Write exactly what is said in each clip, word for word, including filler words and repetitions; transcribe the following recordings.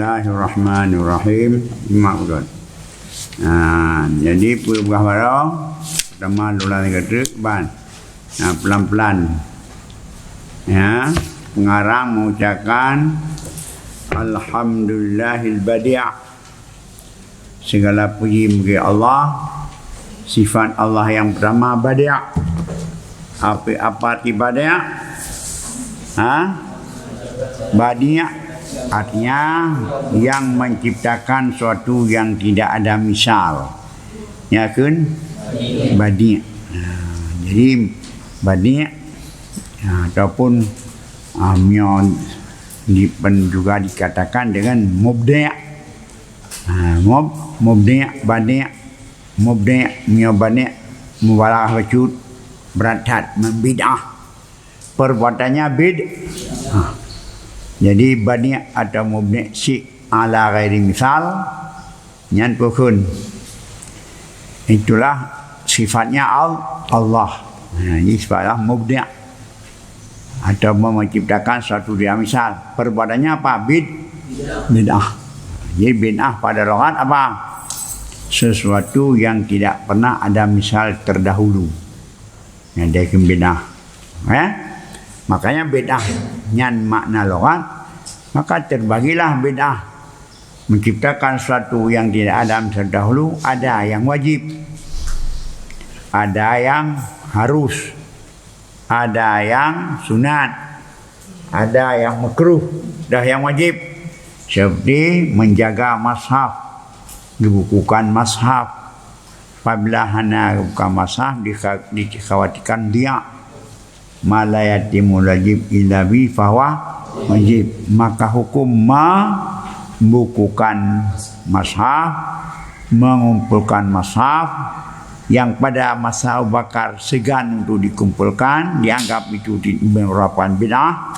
Bismillahirrahmanirrahim. Mak udon. Ha, jadi peugah baroe, pertama lula kata ban. Ha, pelan-pelan. Ya, pengarang mengucapkan Alhamdulillahil Badi'. Segala puji bagi Allah. Sifat Allah yang pertama Badi'. Apa, apa arti Badi'? Ha? Badi' artinya yang menciptakan suatu yang tidak ada misal. Ya kan? Badi'. Ha, jadi Badi', ha, ataupun, ha, myo di-, pen-, juga dikatakan dengan Mubdi'. Ha, mub-, Mubdi', Badi', Mubdi', myo Badi', mubalaghah bacut, brat that, membid'ah. Perbuatannya bid-, ha. Jadi Badi' atau Mubdi' syik ala ghairi misal, nyan peukheun. Itulah sifatnya Al-, Allah. Ha, ini sifatlah Mubdi'. Atau menciptakan suatu dia misal. Perbuatannya apa? Bid-, bid'ah. Jadi bid'ah pada lughat apa? Sesuatu yang tidak pernah ada misal terdahulu. Yang dia bid'ah. Eh? Makanya bid'ah nyan makna lughat, maka terbagilah bid'ah. Menciptakan sesuatu yang tidak ada misal dahulu, ada yang wajib, ada yang harus, ada yang sunat, ada yang makruh, dah yang wajib. Seperti menjaga mushaf, dibukukan mushaf. Apabila hana buka mushaf, dikha-, dikhawatirkan dia. Ma la yatimul wajib illa bi fahuwa wajib. Maka hukum membukukan mushaf, mengumpulkan mushaf yang pada masa Abu Bakar segan untuk dikumpulkan, dianggap itu ti-, merupakan bid'ah,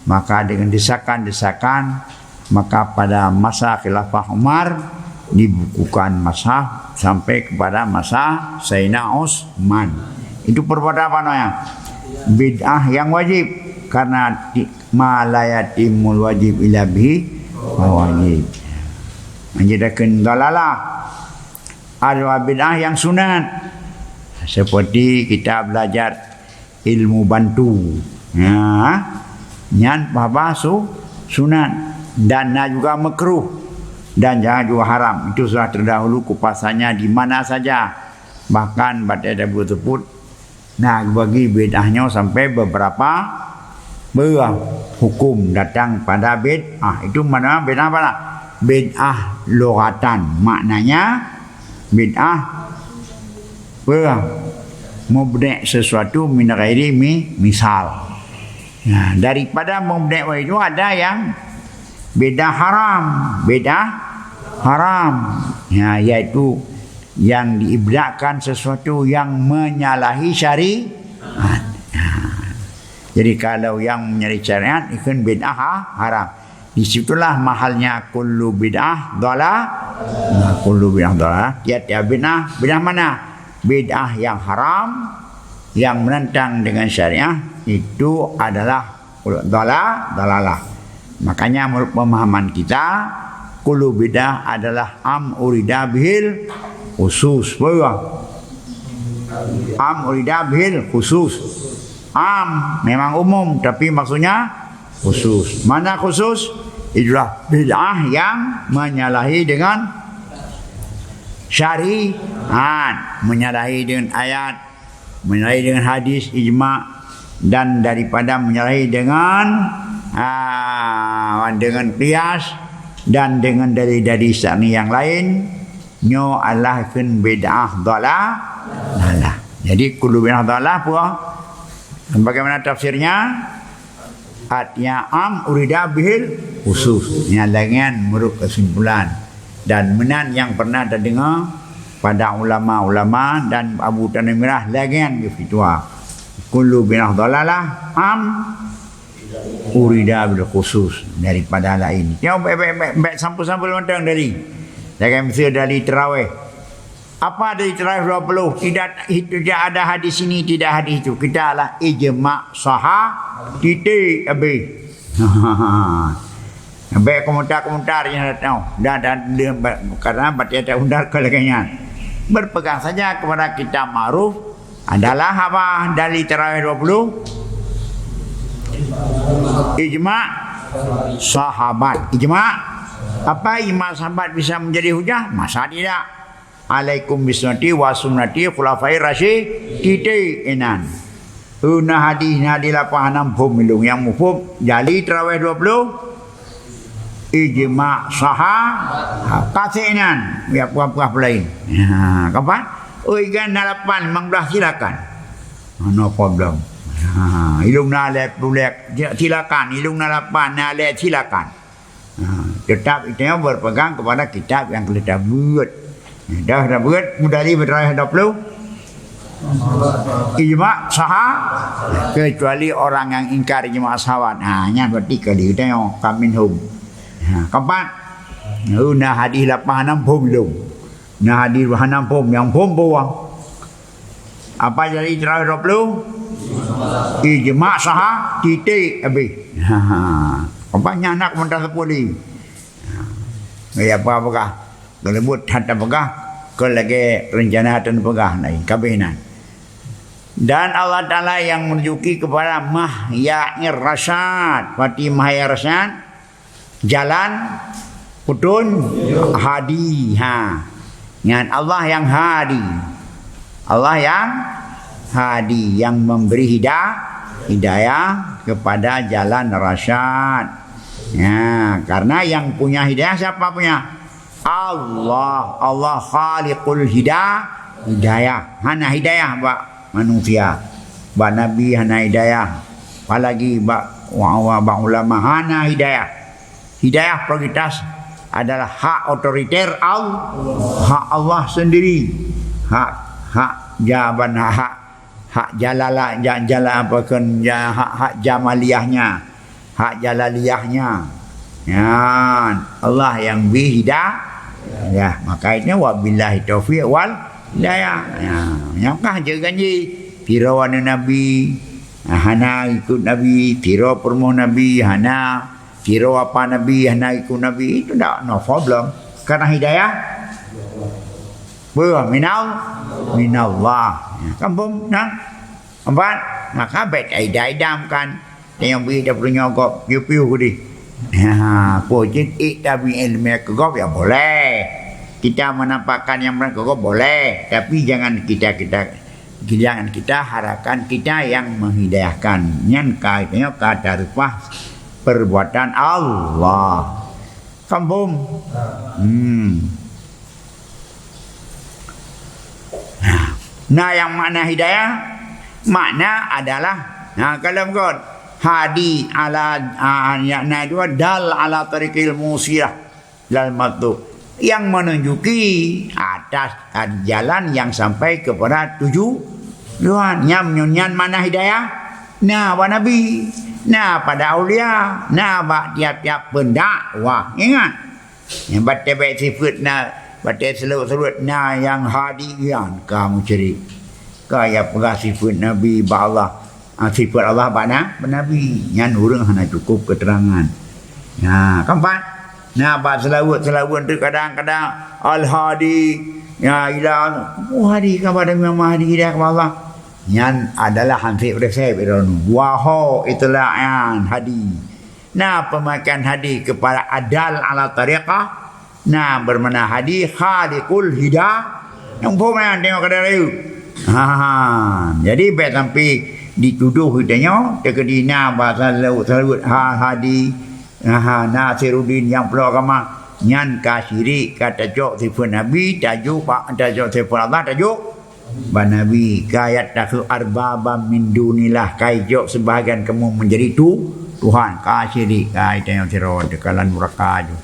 maka dengan desakan-desakan, maka pada masa khilafah Umar dibukukan mushaf sampai kepada masa Sayyidina Utsman. Itu perbuatan apa namanya? Bid'ah yang wajib, karena ti-, ma la yatimul wajib illa bihi wajib. Menjadikan dalalah. Ada bid'ah yang sunat. Seperti kita belajar ilmu bantu. Ya. Nyan bah-bah su-, sunat dan na juga makruh dan jangan juga haram. Itu sudah terdahulu kupasannya di mana saja. Bahkan batai Abu tersebut na bagi bid'ah nyoe sampai beberapa buah hukum datang pada bid'ah. Itu mana bid'ah apa? Bid'ah lughatan. Maknanya bid'ah Peue? Mubdi' sesuatu min ghairi mi-, misal. Nah, daripada mubdi' itu ada yang bid'ah haram, bid'ah haram. Ya, yaitu yang diibda'kan sesuatu yang menyalahi syariat. Nah, jadi kalau yang menyalahi syariat, itu bid'ah ha-, haram. Di situlah mahalnya kullu bid'ah dhala-, nah, kullu bid'ah dhalalah. Tiap-tiap bid'ah, bid'ah mana? Bid'ah yang haram, yang menentang dengan syariah, itu adalah dhala-, dhalalah. Makanya menurut pemahaman kita, kullu bid'ah adalah am urida bihil khusus. Betul? Am urida bihil khusus. Am memang umum, tapi maksudnya khusus. Mana khusus? Itulah bid'ah yang menyalahi dengan syariat, menyalahi dengan ayat, menyalahi dengan hadis, ijma, dan daripada menyalahi dengan, ah, dengan qiyas dan dengan dalil-dalil syar'i yang lain. Nyoe adalah kheun bid'ah dhalalah. Jadi kullu bid'ah dhalalah apa? Bagaimana tafsirnya? Artinya am urida bihil khusus. Nyan lagian menurut kesimpulan. Dan meunan yang pernah terdengar pada ulama-ulama dan Abu Tanah Mirah lagian di fatwa. Kullu bid'ah dhalalah am urida bil khusus daripada lain. Ya, bèk, bèk, bèk, bèk sampul-sampul mantong dari. Lagèe miseue dari tarawih. Apa dari tarawih dua puluh? Tidak, tidak ada hadis ini, tidak hadis itu. Kita lah ijma sahah, titik, habis. Bèk komentar-komentar nyang datang. Dan, dan, dan, karena baca tak benar kalau lagèe nyan. Berpegang saja kepada kitab ma'ruf adalah apa? Dalil tarawih dua puluh. Ijma' sahabat. Ijma'. Apa ijma' sahabat bisa menjadi hujah? Masa tidak? Alaikum bisunnati wa sunnati khulafai rasyidin inan. Heu na hadis, na hadis lapan hana muphom ilong. Nyang muphom, jali tarawih dua puluh, ijma' saha, ha, kasih inan. Ya, puah-puah pelain. Ha, kapan? Oi, kan na lapan, limong belas silakan. No problem. Ha, ilong na lhèe ploh lhèe, silakan. Ilong na lapan, na lhèe silakan. Ha, tetap kita berpegang kepada kitab yang telah tabeuet. Dah tabeuet, mudari berdarah dua puluh. Ijma' saha, kecuali orang yang ingkar ijma' sahabat. Ha, nyan berarti kali kita yang kaminhum. Ha, keempat, na hadis lapan hana muphom ilong. Na hadis hana muphom, nyang muphom buang. Apa jadi tarawih dua puluh? Ijma' saha, titik, habis. Ha, ha. Apa nyan nak komentar sepuluh lagi? Ha. Ya, apa-apa kah? Keuleubut that tapeugah, keu lagèe rencana tan peugah laén, ka abéh nan. Dan Allah Taala yang menunjuki kepada mahya rasyad. Pati mahya rasyad? Jalan petunjuk, hadi. Ha. Nyan Allah yang hadi. Allah yang hadi, yang memberi hida-, hidayah kepada jalan rasyad. Ya, karena yang punya hidayah siapa punya? Allah. Allah khaliqul hida-, hidayah. Hana hidayah bak manusia. Bak nabi hana hidayah. Apalagi bak wa-, wa-, bak ulama hana hidayah. Hidayah prioritas adalah hak otoriter Al-, hak Allah sendiri. Hak, hak jawaban hak, hak jalala-, ja-, jala-, apa kan, ja-, hak, hak jamaliahnya, hak jalaliyahnya. Nyan, Allah yang bri hida-, ya, makanya wabillahi taufiq wal hidayah. Ya, nyang kah je ganji. Piro aneuk Nabi, hana ikut Nabi, piro peurumoh Nabi, hana. Sidroe apa Nabi, hana ikut Nabi, itu ndak no problem. Karena hidayah, peue? Minal-, minallah. Ya, kan phom, nah? Empat, maka bèk idam-idamkan. Nyang bri dah peurunoe gob, piu-piu keudeh. Ha, peue cit ik tabi ilmu keu gob, ya boleh. Kita menampakkan yang benar keu gob, boleh. Tapi jangan kita, kita Jangan kita harapkan kita yang menghidayahkan. Nyan ka, nyoe ka tareupah perbuatan Allah. Kan phom? Hmm. Nah, nah, yang makna hidayah, makna adalah, nah, kalau begitu, hadi ala, ah, ya, nah, dua, dal ala tariqil musilah. Lal matlub, yang menunjuki atas jalan yang sampai kepada tuju-, tujuan. Nyan, nyan makna hidayah. Na bak nabi, na pada aulia, na bak tiap-tiap pendakwah. Ingat, nyang batée bak sifeuet na, batée seuleuet-seuleuet na nyang hadi nyan ka musyrik. Ka ya peugah sifeuet nabi bak Allah. Ah, sifat Allah bak na-, bak Nabi. Nyan ureuëng hana cukup keterangan. Nah, keempat, na bak seulaweuet-seulaweuet tu kadang-kadang Al-Hadi, ya, ila, oh, hadi ka bak Nabi Muhammad, hadi hidayah ka bak Allah. Nyan adalah hansip resep droeneuh. Wa ho itla'an hadi. Na pemakaian hadi kepada adal ala tariqah, na bermakna hadi khaliqul hida. Nyang phom nyan tengok keadaan rayeuk. Ha, jadi bèk sampai dituduh geutanyoe, teukeudi na bahasa laut-laut ha hadi, ha, Nasiruddin nyang peulok agama, nyan ka syirik, ka tacok sifeuet Nabi, tajok bak, tajok sifeuet Allah, tajok Bak Nabi, ka yattakhidhu arbaban min dunillah, ka ijok sebahagian kamu menjadi tu-, Tuhan, ka syirik, ka itanyong sidroe teuka lam nuraka ju.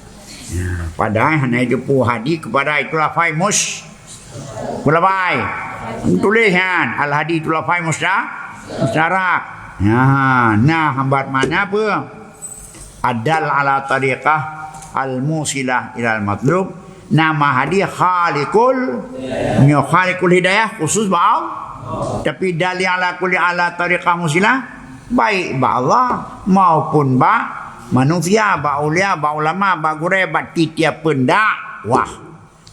Ya, padahai hana jiteupeue hadi kepada itu lafai mus-, itu lafai. Tuléh nyan, al-hadi itu lafai musta-, mustarak. Ya, nah, hambat makna apa? Adal ala tariqah al-musilah ilal matlub, nama hadi khaliqul, nyoe khaliqul hidayah khusus bak Allah. Tapi dal ala kulli ala tariqah musilah, baik bak Allah maupun bak Manusia, bak aulia, bak ulama, bak gurée, bak tiep-tiep peundak. Wah.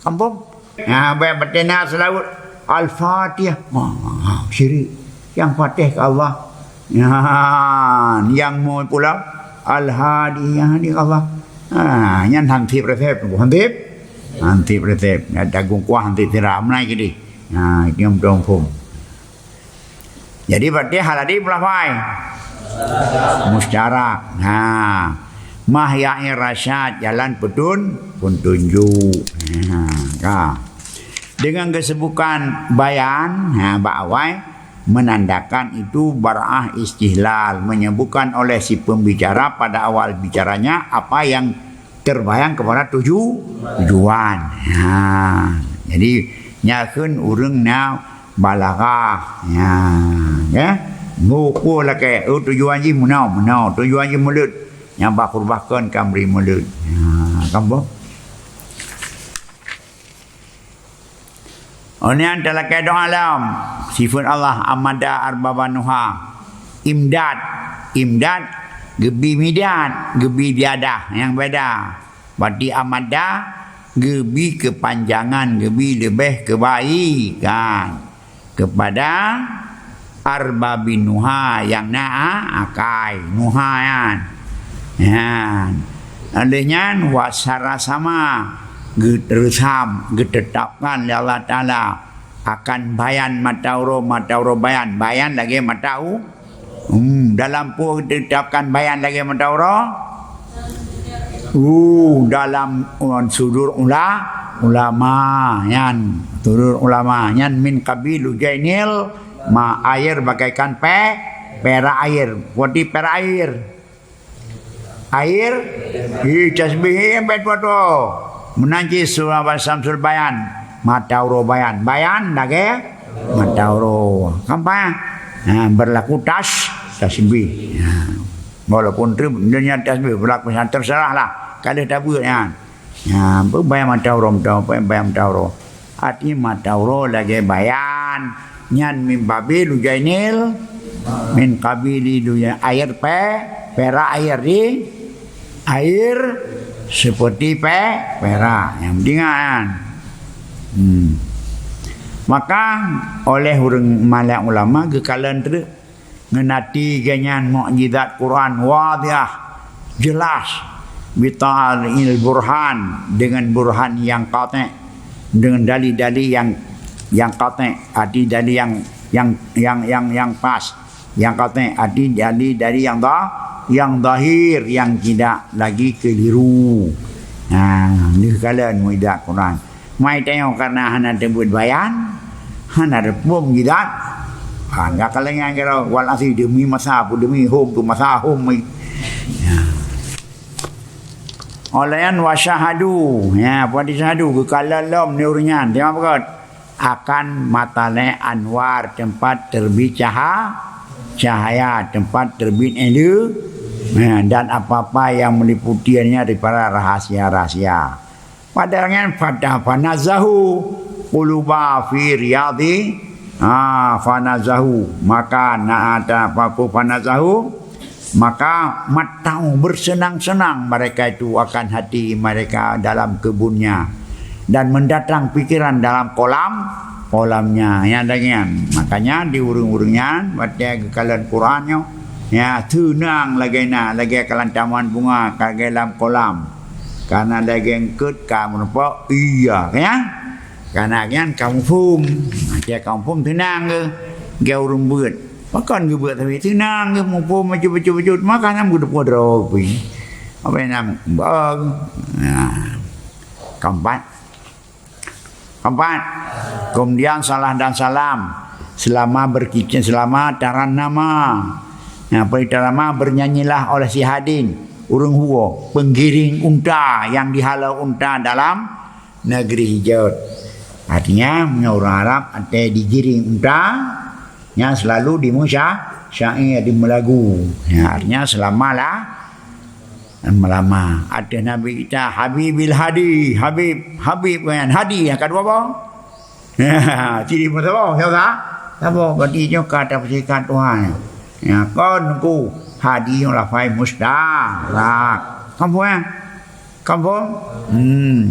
Kampung. Ha, bak batena seulaweuet. Al-Fatihah. Wah, syirik. Nyang Fatih keu Allah. Nyan, nyang mu pula. Al-Hadi, nyang hadi keu Allah. Ha, nyan hansip resep. Hansip? Hansip resep. Ya, dagung kuah hansip sira. Meunai keudeh. Ha, nyang beutôi muphom. Jadi, berarti hal tadi mulafai. Musyarak. Ha. Mahya rasyad, jalan petun-, petunjuk. Ha, ka. Dengan kesebutan bayan, ha, bak awai, menandakan itu bara'ah istihlal, menyebutkan oleh si pembicara pada awal bicaranya apa yang terbayang kepada tuju-, tujuan. Ha. Jadi, nyan kheun ureuëng na balaghah. Ya. Ya. Ngukur lakée, oh, tujuan jih meunoe, meunoe. Tujuan jih mulod. Nyang bak khutbah kon ka meuri mulod. Ya, kan boh? Oh, nyan talakée doa lom. Sifeut Allah amada arbaban nuha. Imdad. Imdad geubi midad, geubi ziyadah nyang beda. Berarti amada geubi keupanjangan, geubi leubeh keubaikan kepada arbabin nuha nyang na a-, akai, nuha nyan. Nyan. Lheueh nyan, wa sarasama geureusam, geuteutapkan lé Allah Taala akan bayan mata uroe, mata uroe bayan. Bayan lagée mata u-, hmm, dalam peue geuteutapkan bayan lagée mata uroe? Uh, dalam, uh, sudur ula-, ulama nyan. Sudur ulama nyan min qabil lujainil ma, air bagaikan pe-, perak air. Berarti perak air. Air, hi, tasbih, hi, sampai tua-tua. Meunan cit surah Samsul Bayan, mata uroe bayan. Bayan lagée mata uroe. Gampang. Ha, berlaku tas, tasbih. Ha. Walaupun tu dunia tasbih berlaku, terserahlah. Ka lheueh tabeuet nyan. Ha, bayan mata uroe, bayan mata uroe. Arti mata uroe lagée bayan. Nyan min babil lujainil, min qabili lujain, air pe-, perak air di, air seperti pe-, perak. Nyang penting kan. Hmm. Maka oleh ureuëng malak ulama geukalon treuk ngon até geuh nyan mukjizat Quran wadhih, jelas, bita'il burhan, dengan burhan yang qati', dengan dalil-dalil yang, yang qati', arti dalil yang, yang, yang, yang, yang pas, yang qati', arti dalil-dalil yang za-, yang zahir, yang tidak lagi keliru. Nah, ni kalian mukjizat Quran. Mai tanyoe kareuna hana teubuet bayan, hana teupeue mukjizat. Ha, enggak kalengan kira wal asri demi masa, demi hom tu masa hom. Ya. Oleh nyan wa syahadu. Ya, apa di syahadu? Geukalon lom ni ureuëng nyan. Dia apa kot? Akan matalée anwar, tempat terbit caha-, cahaya, tempat terbit ele-, ya, dan apa-apa yang meliputi daripada rahasia-rahasia. Padahai nyan fata-, fanazahu quluba fi riyadhi, ha, fanazahu, maka na ata papu fanazahu, maka matau bersenang-senang mereka itu akan hati mereka dalam kebunnya dan mendatang pikiran dalam kolam, kolamnya. Nyan lagée nyan. Makanya di ureuëng-ureuëng nyan, watée geukalon Quran nyoe, ya, seunang lagée na, lagée kalon taman bunga, lagée lam kolam. Kareuna lagée eungkot ka meurumpok, iya, kan? Kareuna nyan ka muphom. Akhé ka muphom teunang geuh, geuh ureuëng beuet. Pakon geubeuet tapi teunang geuh muphom bacut-bacut-bacut. Maka nyan geuteupeue droe pih. Apa nyang bang? Nah. Keempat. Keempat, kemudian salah dan salam selama berkicau, selama tarannama. Nah, apa tarannama, bernyanyilah oleh si hadin, ureuëng huo, penggiring unta yang dihalau unta dalam negeri Hijaz. Artinya, meunyoe ureuëng Arab, até digiring unta, nya selalu dimusya-, syair, dimeulagu. Ya, artinya, selamalah Meulama ateueh Nabi kita, Habibil Hadi, Habib, Habib nyan, Hadi nyang ka dua boh. Ciri pun saboh, siapa? Saboh, berarti nyoe ka tafsirkan Tuhan. Ya, kon ku Hadi nyoe lafai mustarak. Kamu, eh? Kamu? Hmm.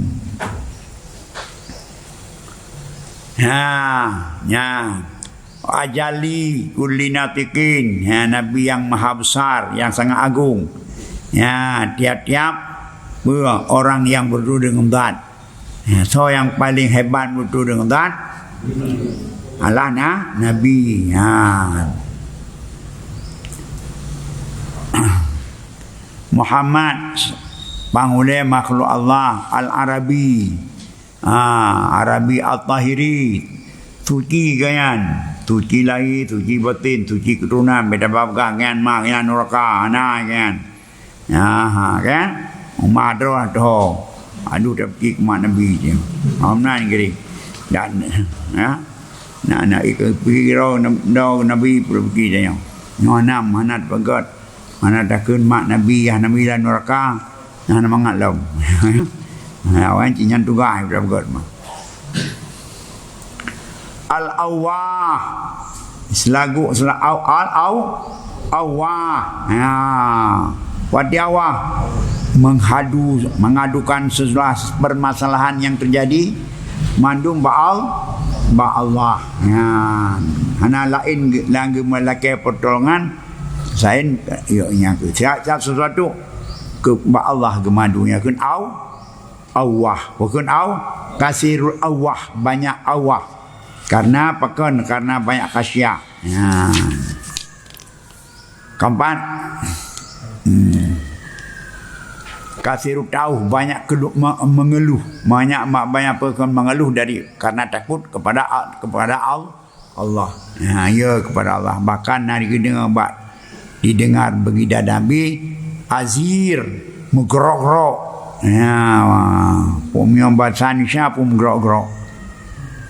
Ha, ya. Ajali kulli natiqin. Ya, Nabi yang maha besar, yang sangat agung. Ya, tiap-tiap orang yang bertemu dengan zat. Ya, so nyang paleng hebat beutôi deungon zat? Allah na, Nabi. Ha. Muhammad, panghulée makhluk Allah, Al-Arabi. Ha, Arabi At-Tahiri. Suci geuhnyan. Suci lahé, suci batin, suci keuturonan. Beda bab geuhnyan ma, geuhnyan nuraka, hana geuhnyan. Aha, kan? Uma droe tho. Aduh, tapeuki keu mak Nabi je. Hom nan giri. Dan, ya. Nak, nak ikut peuki droe, droe Nabi peuki je nyoe. Nyoe nam hana tapeugét. Hana takheun mak Nabi, ya Nabi lam nuraka. Hana mangat lom. Ya, wan cit nyan tugaih tapeugét mah. Al-Awwah. Selagu, sela-, au-, al-, au-, Awwah. Ya. Wati Awwah menghadu, mengadukan sesuatu permasalahan yang terjadi mandum ba Al-, ba Allah. Ya. Hana lain ge-, lagi melakée pertolongan selain, ya, yang ke-, setiap, setiap sesuatu ke ba Allah geumadu, ya kan? Au-, Awwah. Bukan au, kasirul awwah, banyak awwah. Karena apa kan? Karena banyak khasyiah. Ya. Keempat, hmm. Kasirut tauh, banyak kelu-, me-, mengeluh. Banyak ma-, banyak apa kan mengeluh dari, karena takut kepada a-, kepada Al-, Allah. Ha, ya kepada Allah. Bahkan na didengar bak, didengar beugida Nabi, azir, meugrok-grok. Ya, peumiyong basa Indonesia pun meugrok-grok.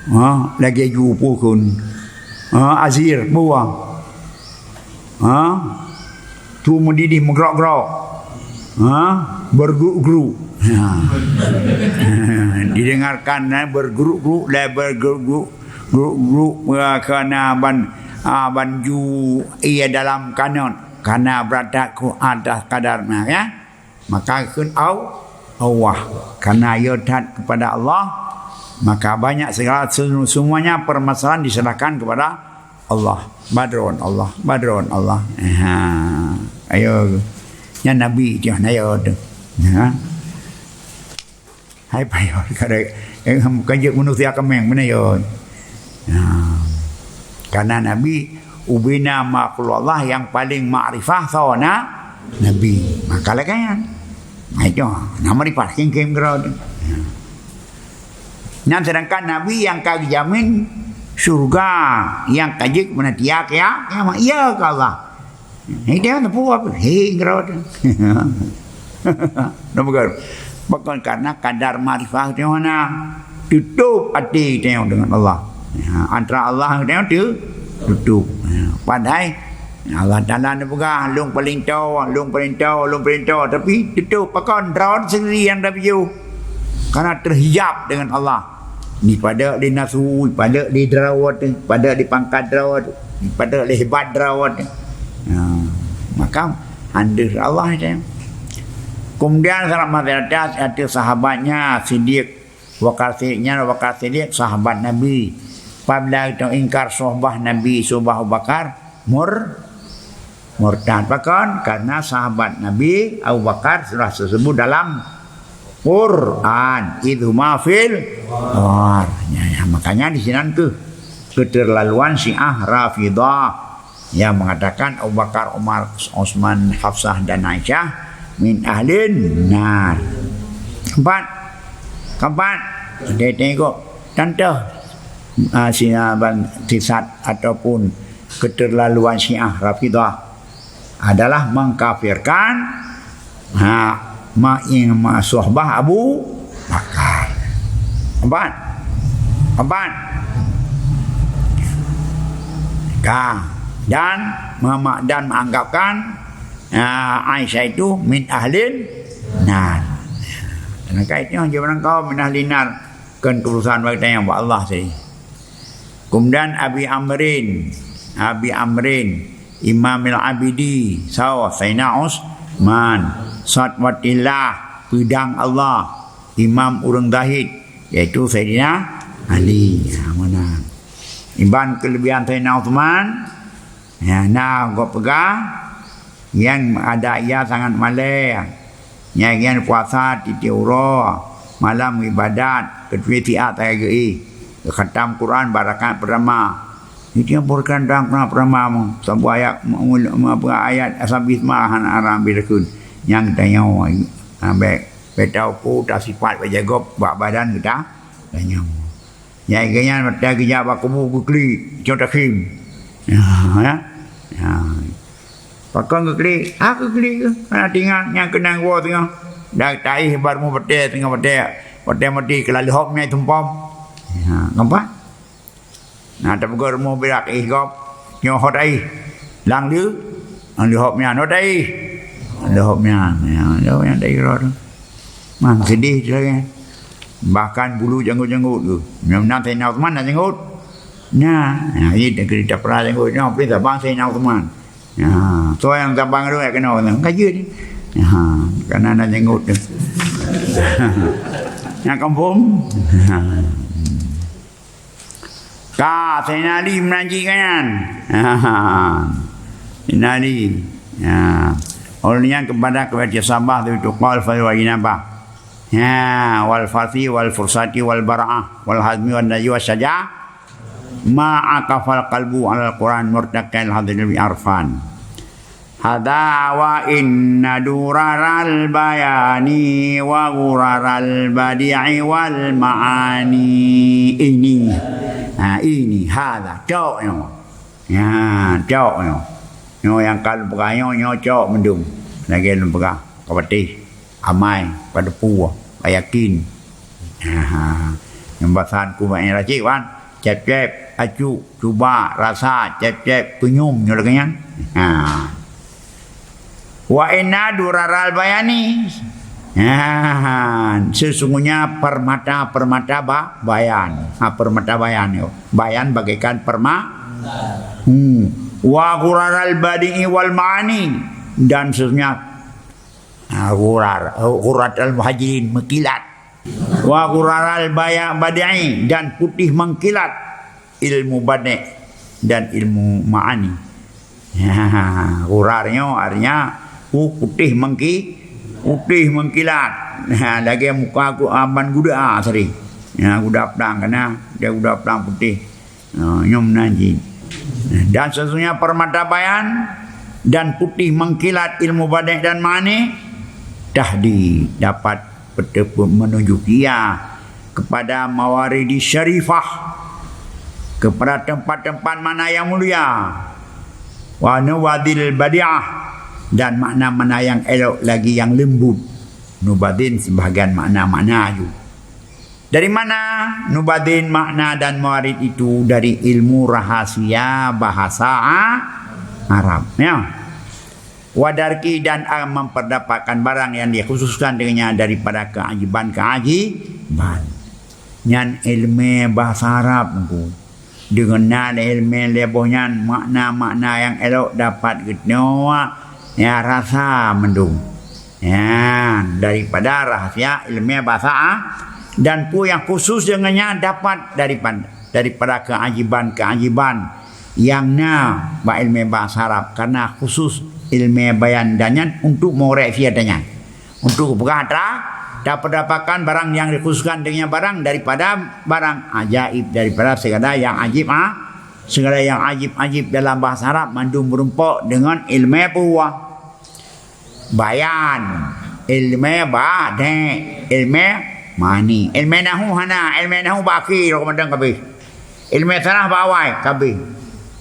Ha, lagée ju pukon. Ha, azir, buah. Ha? Tu meudidih meugrok-grok. Ha? Bergruk-gruk. Ha. Didengarkan, eh, bergruk-gruk, la bergruk-gruk, gruk-gruk, eh, kana ban, ah, ban ju ia dalam kanot, kana beuratak ku atas kadar, nah, ya. Maka kheun au-, Allah. Karena ia that kepada Allah, maka banyak segala, semuanya permasalahan diserahkan kepada Allah. Badron Allah, badron Allah. Ha. Ayo. Nyan Nabi je, na yo tu. Ha. Hai payo kada, eh, bukan je manusia kemeng, mana yo. Ha. Karena Nabi ubena makhluk Allah yang paling makrifah sawana Nabi. Maka lagée nyan. Nah, itu. Nama dipaking kem gerod. Ha. Nyan sedangkan Nabi nyang ka geujamin syurga nyang ka jeuet meunanti kiamat, iya keu Allah. Hidayah teupeu apa? Hei, ngeurot. Nama kan? Bukan karena kadar makrifah teuh na. Tutup até teuh dengan Allah. Ya, antara Allah teuh tu tutup. Ya, padahai Allah Taala neupeugah, "Lôn paléng toe, lôn paléng toe, lôn paléng toe," tapi tutup pakon droe sendiri nyang tapiôh. Karena terhijab dengan Allah. Dipadek di nasu, dipadek di drawot, dipadek di pangkat drawot, dipadek di hebat drawot. Ya, maka andeuh Allah itu. Kemudian salam masyarakat ateueh sahabatnya Siddiq. Wakar Siddiq nyan, Wakar Siddiq sahabat Nabi. Apabila itu ingkar sohbah Nabi, sohbah Abu Bakar, mur-, murtad. Pakon? Karena sahabat Nabi Abu Bakar sudah tersebut dalam Quran. Idhuma fil ghar. Ya, ya, makanya di sinan keuh keterlaluan Syiah Rafidah yang mengatakan Abu Bakar, Umar, Utsman, Hafsah dan Aisyah min ahlin nar. Keempat, keempat, dia tengok contoh, ah, Syiah ban sesat ataupun keterlaluan Syiah Rafidah adalah mengkafirkan, ha, ma-, ma-, sohbah Abu Bakar. Empat. Empat. Ka. Dan mema-, dan menganggapkan, ha, Aisyah itu min ahlin nar. Sedangkan itu hanya barang kau min ahlin nar. Kan keputusan mereka yang buat Allah sendiri. Kemudian Abi Amrin, Abi Amrin, Imamil Abidi, sawa Sayyidina Utsman, Satwatillah, peudang Allah, imam ureuëng zahid, yaitu Sayyidina Ali. Ha, meunan. Iban keulebihan Sayyidina Utsman, ya, na gob peugah, nyang ada ia sangat malée. Nyang nyan puasa tieb-tieb uroe, malam ibadat, keutui siat sagai geuéh, geukhatam Quran bak rakaat peurtama. Tieb-tieb uroe geukhatam Quran peurtama, saboh ayat, me-, me-, me-, ayat sabisma hana haram bidakun. Nyang tanyoe, ha, bék, bék tauku tasifat bak jagob bak badan geuta, tanyoe. Nyang geuhnyan watée geujak bak kubu geuklik, cok takhim. Ya, ya. Ya. Pakon geuklik? Ah, geuklik. Hana teuingat nyang keunong woe teungoh. Dan taéh baru meubatée teungoh batée. Batée mati keulaleuhop nyang tumpom. Ya, nampak? Nah, tapeugah rumoh birak éh gob. Nyoe hot aih. Lang leu, lang leu hop nyan, oh, dai. Lang leu hop nyan, ya, leu hop nyan dai keudroe tu. Man, sedih tu lagée. Bahkan bulu janggut-janggut tu. Nyang meunan Saidina Utsman na janggut. Nah, nah, ini negeri tapra janggut. Nyoe pih sabang Saidina Utsman. Ya, so nyang sabang tu ya kena orang kaji ni. Ya, karena na janggut tu. Nyang kampung. Ka, Saidina Ali meunan jih kan nyan. Saidina Ali. Ya. Oleh nyan kepada kepada sahabat tu, tu qaul fadl wal inabah. Ya, wal fathi wal fursati wal bara'ah wal hazmi wan najwa saja. Ma aqafal qalbu alal Quran murtaqal hadil arfan. Hadza wa inna duraral bayani wa ghuraral badi'i wal ma'ani. Ini. Ha, ini. Hadza. Cok nyoe. Ya, cok nyoe. Nyoe nyang ka lôn peugah nyoe, nyoe cok mandum. Lagée lôn peugah. Ka patéh. Amai. Ka teupeu. Ka yakin. Ha, ha. Nyang basan ku bak nyang racik, wan. Cép-cép, acu, cuba, rasa, cép-cép, kunyum, nyoe lagée nyan. Ha. Wa inna duraral bayani. Ha, sesungguhnya permata-permata ba-, bayan. Ha, permata bayan nyoe. Bayan bagaikan perma-, hmm. Wa ghuraral badi'i wal ma'ani. Dan sesungguhnya, ha, ghurar, ghuratal muhajirin, meukilat. Wa ghuraral baya-, badi'i, dan putih mengkilat ilmu badi' dan ilmu ma'ani. Ghurar nyoe artinya pu-, putih mengki-, putih mengkilat. Ha, lagée muka ku aban guda asri. Ya, guda plang kana, dia guda plang putih. Ha, nyoe meunan jih. Dan sesungguhnya permata bayan dan putih mengkilat ilmu badi' dan ma'ani, tahdi, dapat beuteupeue menunjuki ia kepada mawaridi syarifah, kepada tempat-tempat makna yang mulia, wa nubadil badi'ah, dan makna-makna yang elok lagi yang lembut. Nubadin sebahagian makna-makna aju. Dari mana nubadin makna dan mawarid itu? Dari ilmu rahasia bahasa A-, Arab, ya. Wadarki dan a-, memperdapatkan barang yang dikhususkan dengannya daripada keajaiban-keajaiban. Nyan ilmu bahasa Arab, Teungku. Deungon na lé ilmu lé boh nyan makna-makna nyang elok dapat geutanyoe, ya, rasa mandum. Ya, daripada rahasia ilmu bahasa A-, dan peue nyang khusus deungon nyan dapat daripada, daripada keajaiban-keajaiban nyang na bak ilmu bahasa Arab, karena khusus ilmu bayan dan nyan untuk meureksi ata nyan. Untuk peugah atra, tapeudapakan barang nyang dikhususkan deungon barang daripada barang ajaib, daripada segala nyang ajib, ha? Segala nyang ajib-ajib dalam bahasa Arab mandum meurumpok deungon ilmu peue? Bayan, ilmu badi', ilmu ma'ani. Ilmu nahu hana, ilmu nahu bak akhé rot keumandang kabeh. Ilmu sarah bak awai kabeh.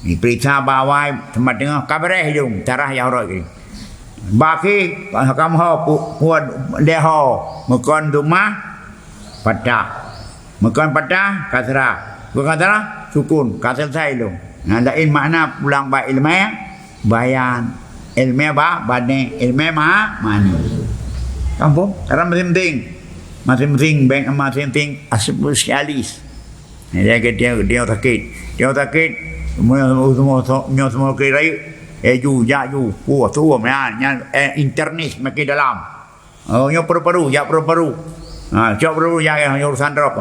Diperiksa bak awai, teuma teungoh ka beureh idong, sarah nyang rot jih. Bak akhé, kamoe ho pu-, puet lé ho, meukon dumah, patah. Meukon patah, kasrah. Meukon kasrah, sukun. Ka selesai lom. Nah, laén makna pulang bak ilmu bayan, ilmu ba-, badi', ilmu ma-, ma'ani. Kampung, karena masing-masing, masing-masing bank, masing-masing spesialis. Jadi, dia, dia sakit. Dia sakit, nyoe semua, nyoe semua ke rayeuk. Eh, ju, jak ju. Wah, tu, nyan, nyan, eh, internis makin dalam. Oh, nyoe paru-paru, jak paru-paru. Ha, cok paru-paru, jak, eh, urusan droe.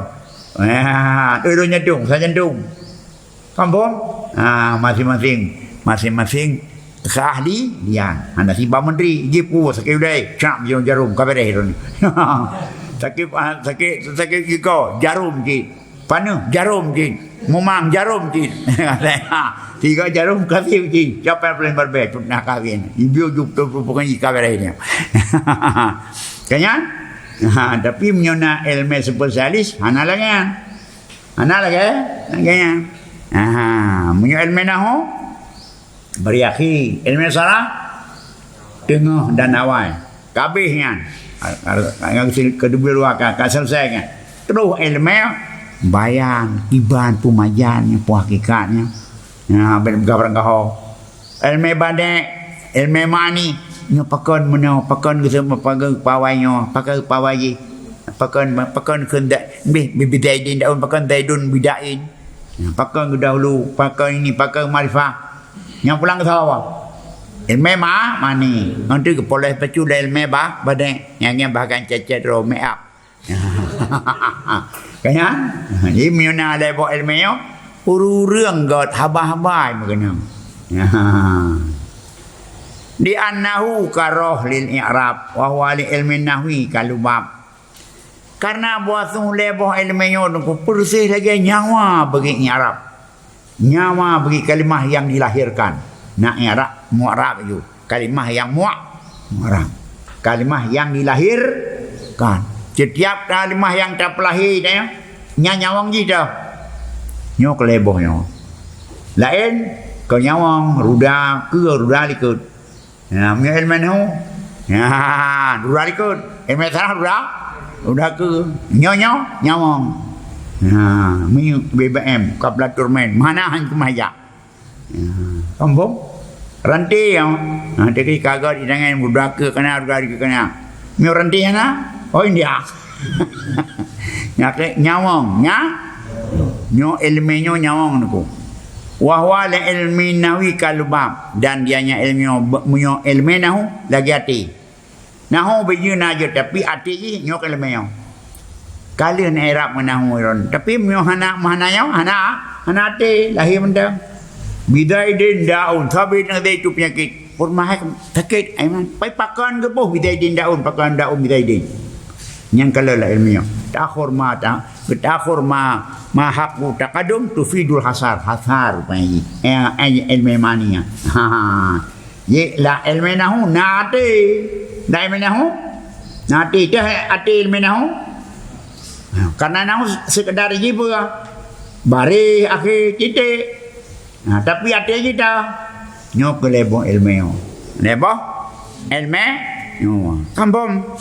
Ha, tu, tu, jantung, sa jantung. Kampung? Ha, masing-masing, masing-masing keahlian. Hana siba menteri, jipu sakét udai, cap jarum, ka beres tu. Sakét, ah, sakét, sakét giko, jarum cit. Paneuk, jarum cit. Mumang, jarum cit. Tiga jarum kasih cit. Siapa yang paling berbeda? Pernah kahwin. Ibu ju tu bukan jika beres ni. Kan nyan? Ha, tapi meunyoe na ilmu spesialis, hana lagèe nyan. Hana lagèe, lagèe nyan. Aha, meunyoe ilmu nahwu, bari akhé, ilmu saraf, teungoh dan awai. Ka abéh nyan. Nyan keudua ka, ka selesai nyan. Terus ilmu bayan, iban, peumajan, nyan, peue hakikat nyan. Nyan, ben gah barang gaho. Ilmu badé, ilmu ma'ani, nyoe pakon meunoe, pakon geuseumeung, pakon pawai nyoe, pakon pawai jih, pakon, pakon kheun da-, bih, bi-, bidaidin daun, pakon zaidun bidain. Nyan pakon geudahulu, pakon ini, pakon makrifah. Nyan pulang keu sawa. Ilmu ma-, ma'ani, ngon tu geupoléh bacut lé ilmu ba-, badé, nyan, nyan bahkan cecet roh, make up. Kan nyan? Jadi, meunyoe na lé boh ilmu nyoe, ureueng-ureueng göt haba-haba meukeunong. Di annahu karoh lil i'rab, wa huwa li ilmin nahwi kalubab. Karena bahwasanya lé boh ilmu nyoe teungku persis lagèe nyawa bagi i'rab. Nyawa bagi kalimah yang dilahirkan. Na i'rab, mu'rab ju. Kalimah yang mu-, mu'rab. Kalimah yang dilahirkan. Setiap kalimah yang tapeulahé, nyan nyawöng jih dah. Nyoe keu lé boh nyoe. Laén keu nyawöng, ruda, keue, ruda likot. Ya, meunyoe ilmu nahwu. Ya, ruda likot. Ilmu saraf ruda, ruda keue. Nyoe, nyoe, nyawöng. Ya, meunyoe B B M, ka pelatur main. Mana han keumah jak. Ya, kampung. Ranté nyoe. Ha, tadi kagak di tangan ruda keue keunan, ruda likot keunan. Meunyoe ranté hana, oh India. Nyan keuh nyawöng, nya? Nyoe ilmu nyoe nyawöng teungku. Wa huwa li ilmi nahwi kalubab, dan dia nyan ilmu nyoe, meunyoe ilmu nahwu lagèe até. Nahwu beujeuet na jeuet, tapi até jih nyoe keuh ilmu nyoe. Ka lheueh na i'rab ngon nahwu ron. Tapi meunyoe hana, hana nyoe, hana, hana até, lahé mantong. Bizaidin daun, sabé nyang Zaid tu peunyakét. Peurumahan sakét, ai man. Pai pakon geuboh bizaidin daun, pakon daun bizaidin. Nyang ka lheueh ilmu nyoe. Ta'akhur ma ta-, ta'akhur ma, ma haqqu taqaddum tufidul hasar. Hasar rupanya. Eh, eh, ilmu ma'ani nyan. Ha, ha. Ye, la ilmu nahwu, na até. Na ilmu nahwu? Na até, teuh até ilmu nahwu? Ha, karena nahwu sekedar jipeue. Baréh, akhé, titik. Ha, tapi até jih dah. Nyoe keuh lé boh ilmu. Lé boh ilmu. Nyoe. Kampung.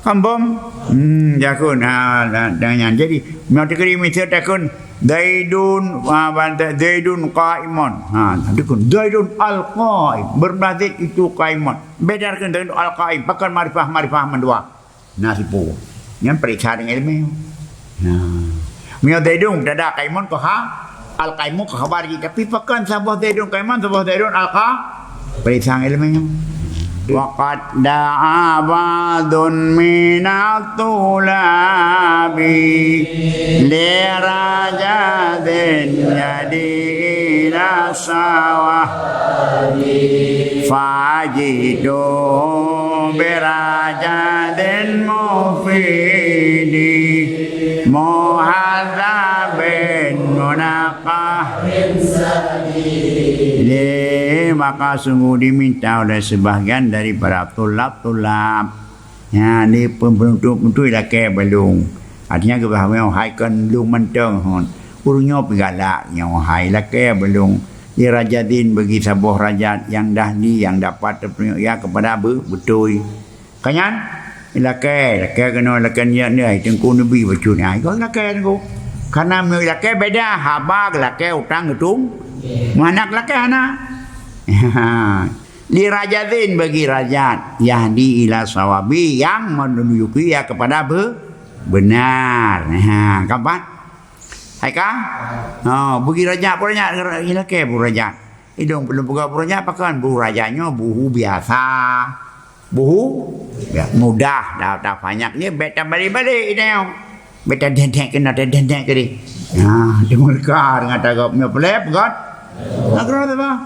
Kampung. Hmm, jakon. Ha, dan, dan nyan. Jadi, meunyoe teukeuri miseue takon, Zaidun, ha, ban-, Zaidun qaimun. Ha, takon, Zaidun al-qaim. Beureulah Zaid itu qaimun. Beda keu Zaidun al-qaim. Pakon makrifah, makrifah mandua. Na sipu. Nyan peuriksa deungon ilmu. Nah. Meunyoe Zaidun tada qaimun keu ha, al-qaimu keu khabar jih. Tapi pakon saboh Zaidun qaimun, saboh Zaidun al-qa-, peuriksa deungon ilmu. Wa qad da'a ba'dun minat tulabi li rajadin jadi ila sawah. Fajitu birajadin mufidi muhadzabin munaqahin sadidi. Maka sungguh diminta oleh sebahagian daripada tulab-tulab. Ya, di peununtut-nuntut lakée bak lôn. Artinya, geupeugah hai kon lôn mantong hon. Ureuëng nyoe pih galak nyoe hai lakée bak lôn. Di rajadin bagi saboh rajad nyang dahdi nyang dapat teupeunyoe ia keupada be-, beutôi. Ka nyan, lakée, lakée keunoe lakée nyan ni hai teungku neubi bacut ni. Hai kon lakée teungku. Karena meunyoe lakée beda, haba geulakée utang geutung. Meuhana lakée hana. Li rajadin bagi rajad, yahdi ila sawabi, yang menunjuki ia kepada be-, benar. Ha, keempat. Hai ka? Ha, bagi rajad pun rajad, ilakée pun rajad. Idong peuleumpeuga buruh nyan pakon? Buruh raja nyoe buhu biasa. Buhu, ya, mudah, da-, da banyak nyoe, bèk tabalik-balik idong. Bèk tadèk-dèk keunoe, tadèk-dèk keudéh. Nah, deungon ka deungon atra gob nyoe peuleueh peugöt. Nah, keudroe teuh bah.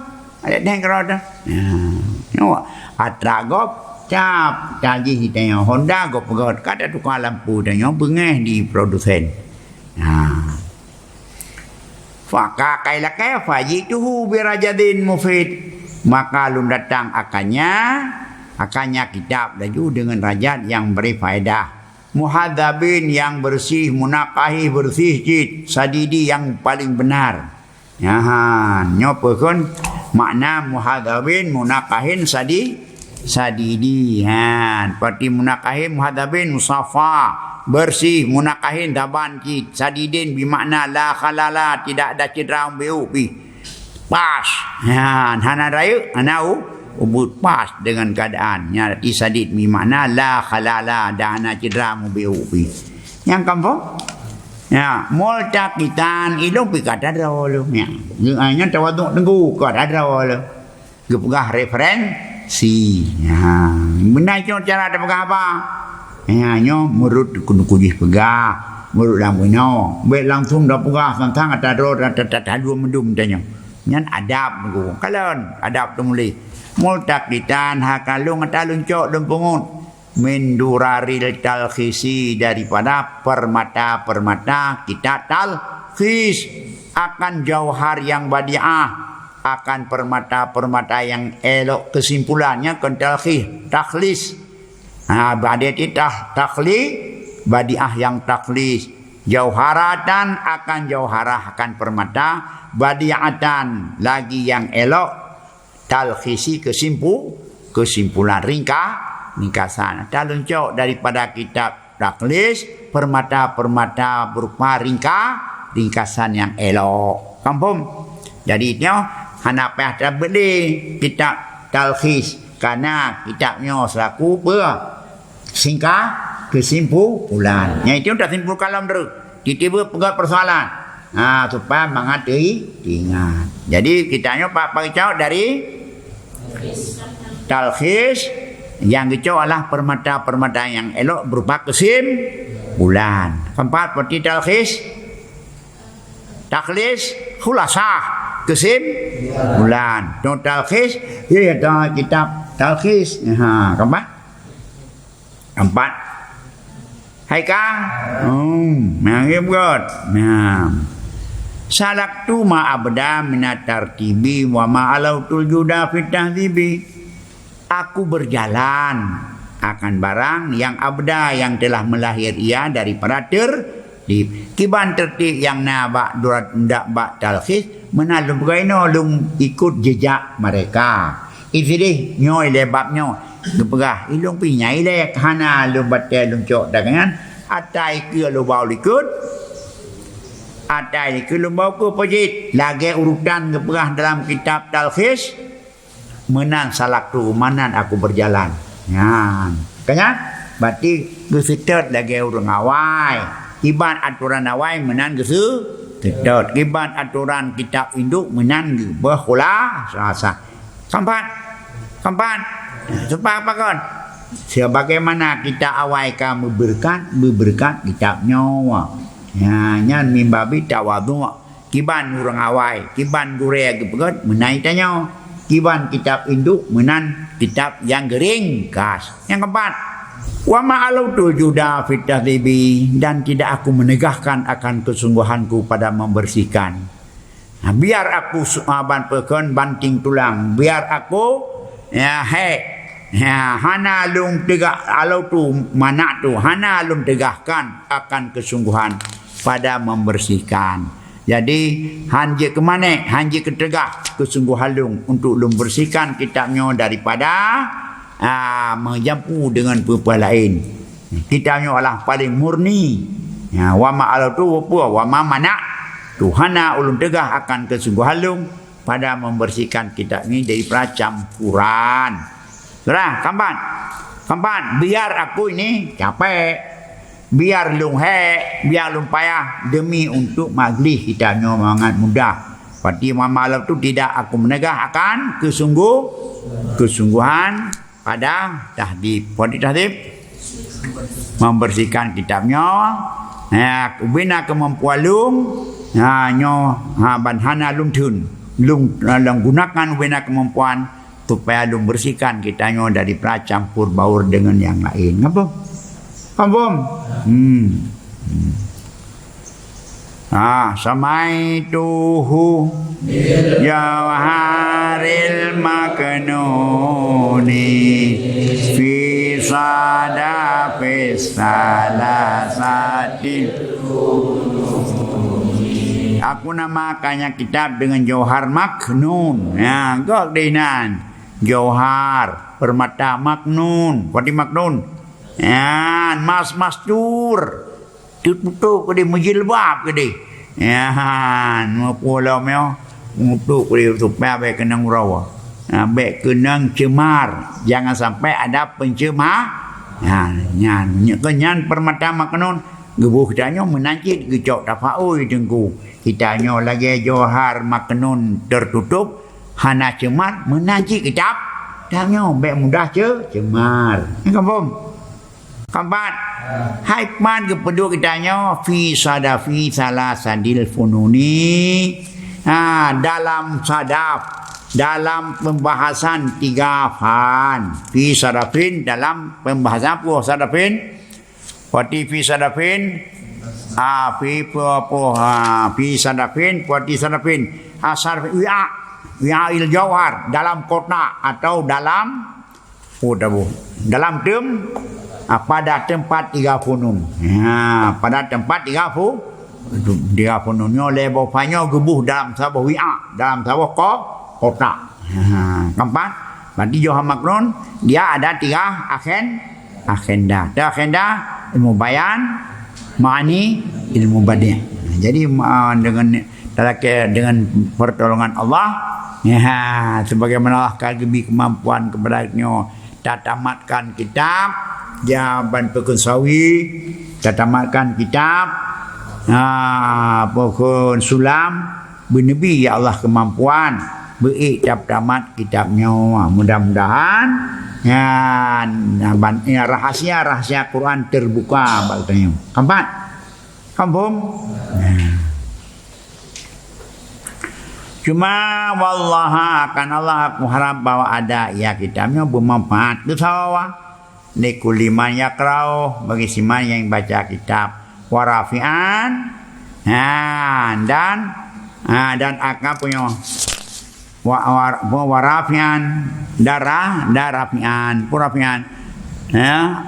Ada dèk keudroe teuh. Nah, nyoe atra gob cap, tajih idong Honda gob peugöt. Ka tatuka lampu idong beungèh di produsen. Nah. Faka kai lakèe faji'tuhu birajadin mufid. Maka lôn datang akannya, akannya kitab laju deungon rajad nyang bri faedah. Muhadzabin, nyang beureuséh, munaqahi, beureuséh cit, sadidi, nyang paleng beunar. Nyan, nyoe peue kon makna muhadzabin, munaqahin, sadi-, sadidi. Ha, seperti munaqahin, muhadzabin, musafa, beureuséh, munaqahin, saban cit, sadidin, bi makna la khalala, tidak ada cedera ubé-ubé. Pas. Ha, hana rayeuk, hana u-, ubeuet, pas deungon keuadaan. Nyan arti sadid bi makna la khalala, dan hana cedera ubé-ubé. Nyang kampung? Ya, multaqitan, ilong pi ka tadroe lom. Ya. Nyan tawaduk teungku ka tadroe lom. Geupeugah referensi. Ha, meunan cit cara tapeugah haba. Ya, nyoe meurut keu-, kujih peugah, meurut lam inoe. Bèk langsung tapeugah tantang ata droe ta-, ta-, ta-, taduek meudum tanyoe. Nyan adab nyoe. Kalon adab teumuléh. Multaqitan, ha kalon ata lôn cok lôn peungeut. Min duraril talkhisi, daripada permata-permata kitab talkhis, akan jauhar yang badiah, akan permata-permata yang elok, kesimpulannya kon talkhis, takhlis. Ha, badiah tah-, takhli, badiah yang takhlis. Jauharatan, akan jauharah, akan permata, badiatan, lagi yang elok, talkhisi, kesimpu-, kesimpulan, ringka-, ringkasan. Taleuncok daripada kitab takhlis, permata-permata berupa ringka-, ringkasan nyang elok. Kampung. Jadi, nyoe hana payah tabeli kitab talkhis, karena kitab nyoe selaku pe-, singka-, kesimpulan. Nyang itu tasimpulkan lom dulu. Tiba-tiba peugah persoalan. Ha, supaya mangat teu-, teuingat. Jadi, kita nyoe pa-, pakai cok dari talkhis, yang geucok adalah permata-permata yang elok berupa kesimpulan. Keempat, berarti talkhis, takhlis, khulasah, kesimpulan. Nyoe talkhis, ya, ya, ta-, kitab talkhis. Ha, keempat? Empat. Hai ka? Hmm, nah, ya, betul. Nah. Salaktu ma abda minat tartibi wa ma alautul juda fit tahdzibi. Aku berjalan akan barang yang abda, yang telah melahir ia daripada ter-, di kiban tertib nyang na bak durat ndak bak talkhis, meunan lôn peugah inoe lôn ikut jejak mereka. Isideh nyoe lé bab nyoe geupeugah, ilong pih nyai lé hana lôn batée lôn cok dagangan, atai keu lôn bau likot, atai keu lôn bau keu pojit. Lagée urutan geupeugah dalam kitab talkhis, Meunan salaktu, meunan aku berjalan. Nyan. Ka nyan? Berarti geuseutôt lagée ureuëng awai. Kiban atoran awai meunan geuseutôt. Kiban atoran kitab induk meunan geubeuh khulasah. Keempat. Keempat. Seupah pakon? Sebagaimana kitab awai ka meubeureukat, meubeureukat kitab nyoe. Nyan, nyan mimbabi tawadhu'. Kiban ureuëng awai, kiban gurée geupeugét meunan tanyoe, kiban kitab induk meunan kitab nyang geuringkas. Nyang keempat, wa ma alautul juda fit tahdzibi, dan tidak aku menegakkan akan kesungguhanku pada membersihkan. Nah, biar aku su-, ah, ban peukon banting tulang, biar aku, ya, hék, ya, hana lôn teugak, alautu mana'tu, hana lôn teugahkan akan kesungguhan pada membersihkan. Jadi, han jeuet keumanéh, han jeuet keuteugah keusunggohan lôn untuk lôn bersihkan kitab nyoe daripada, a, meujampu deungon peue-peue laén. Kitab nyoe adalah paléng murni. Ya, wa ma alautu, wa ma mana', tu hana ulôn teugah akan keusunggohan lôn pada membersihkan kitab nyoe daripada campuran. Surah keempat. Keempat, biar aku ini capek. Biar lôn hék, biar lôn payah demi untuk maglih kitab nyoe mangat mudah. Pati mama lom tu tidak aku menegah akan kesungguh, kesungguhan pada tahdib. Pati tahdib membersihkan kitab nyoe. Ha, ubena kemampuan lôn, ha, nyoe, ha, ban hana lôn theun. Lôn, lôn gunakan ubena kemampuan supaya lôn bersihkan kita nyoe daripada campur baur dengan yang lain. Ngapa? Faham? Hmm. Hmm. Ah, samaituhu jauharil maknuni fi sadafis salasati. Aku namakannya kitab dengan jauhar maknun. Ya, gok dinan. Jauhar, permata maknun. Pati maknun. Ya, mas mastur. Teututup keudeh, meujilbab keudeh. Nyan, meupue lom nyoe, meutôp keudeh supaya bék keunong uroe. Ha, bék keunong ceumar. Jangan sampai ada pencemar. Ha, nyan, nyan, nyan permata maknun. Geuboh kita nyoe meunan cit geucok tafaul teungku. Kita nyoe lagée johar maknun tertutup, hana ceumar, meunan cit kitab. Kitab nyoe bék mudah ce-, ceumar. Nyan ka phom? Keempat, hai pat geupeuduek geutanyoe fi sadafi salasadil fununi. Ha, dalam sadaf, dalam pembahasan tiga fan. Fi sadafin, dalam pembahasan apa sadafin? Wati fi sadafin, ha, fi apa, ha, fi sadafin, wati sadafin. Ha, sadaf, wi'a, wi'ail jauhar, dalam kotak atau dalam Oh, taboh. Dalam tem-, ah, pada tempat tiga funun. Ha, pada tempat tiga fu-, tiga funun nyoe lé boh fa nyoe geuboh dalam saboh wi'a, dalam saboh ko-, kotak. Ha, keempat, berarti johar maknun, dia ada tiga akhen-, akhenda. Ada akhenda, ilmu bayan, ma'ani, ilmu badi'. Jadi, ma-, dengan talakée dengan pertolongan Allah, ya, sebagaimana Allah ka geubri kemampuan kepada nyoe, tatamatkan kitab, ya, ban peukeun sawi, tatamatkan kitab, ha, peukeun sulam, beuneubri, ya Allah, kemampuan, beuék tatamat kitab nyoe. Mudah-mudahan, ya, ban, ya, rahasia-rahasia Quran terbuka bak geutanyoe. Keempat, Faham? Nah. Cuma, wallaha, akan Allah aku harap bahwa ada, ya, kitab nyoe bermanfaat. Keu sawa, li kulli man yaqra'u, bagi siman yang baca kitab. Wa rafi'an, ha, dan, ha, dan akan punya Wa, wa, wa, wa rafi'an, darah, da rafi'an, pu rafi'an. Ya.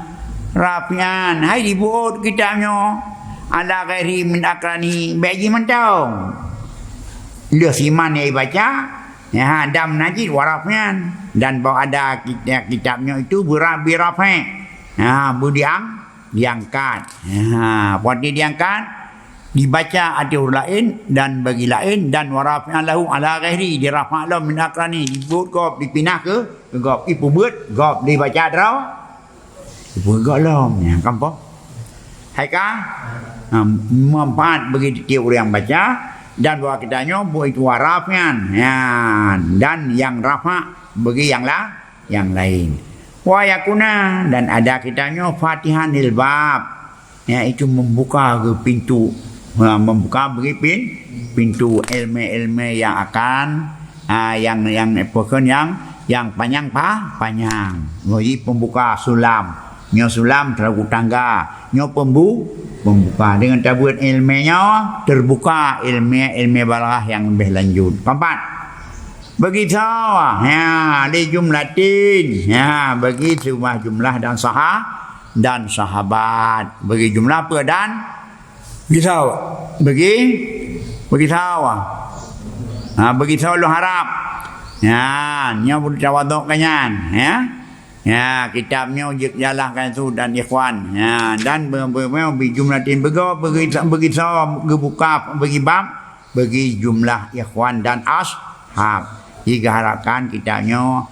Rafi'an, hai dibuet kitab nyoe. Ala ghairi min akrani, bék jih mantong. Lheueh siman nyang ibaca, ya, dam najid wa rafi'an. Dan bahwa ada kitab, kitab nyoe itu bera-, birafi'. Ya, bu diang-, diangkat. Ya, buat dia diangkat. Dibaca ateueh ureuëng laén dan bagi laén, dan wa rafi'an lahu ala ghairi, dirafa' lom min akrani, dibuet gob, dipinah keu, keu gob, ipeubeuet gob, dibaca droe, ipeubeuet gob lom. Nyan, kamoe. Hai ka, ha, manfaat bagi tiep-tiep ureuëng nyang baca, dan bahwa kita nyoe buet itu wa rafi'an, nyan, dan nyang rafa' bagi nyang la-, nyang laén. Wa yakuna, dan ada kita nyoe fatihan lil bab, yaitu membuka ke pintu, ha, membuka bagi pin-, pintu ilmu-ilmu yang akan, ha, yang, yang, apa kan, yang, yang panjang pa-, panjang. Jadi pembuka sulam. Nyoe sulam teulagu tangga. Nyoe pembu-, pembuka. Dengan tabuet ilmu nyoe, terbuka ilmu, ilmu balaghah yang lebih lanjut. Keempat. Bagi sawa, ya, li jumlatin, ya, bagi sebuah jumlah dan saha-, dan sahabat. Bagi jumlah apa dan? Bagi sawa. Bagi, bagi sawa. Ha, bagi sawa lôn harap. Ya, nyoe beuet tawadok ka nyan, ya. Ya, kitab nyoe jeuet jalah kan su dan ikhwan. Ya, dan be-, be-, be-, bi jumlatin beugo, bagi sa-, bagi sawa geubuka, bagi bab, bagi jumlah ikhwan dan ashab. Jeuet geuharapkan kitab nyoe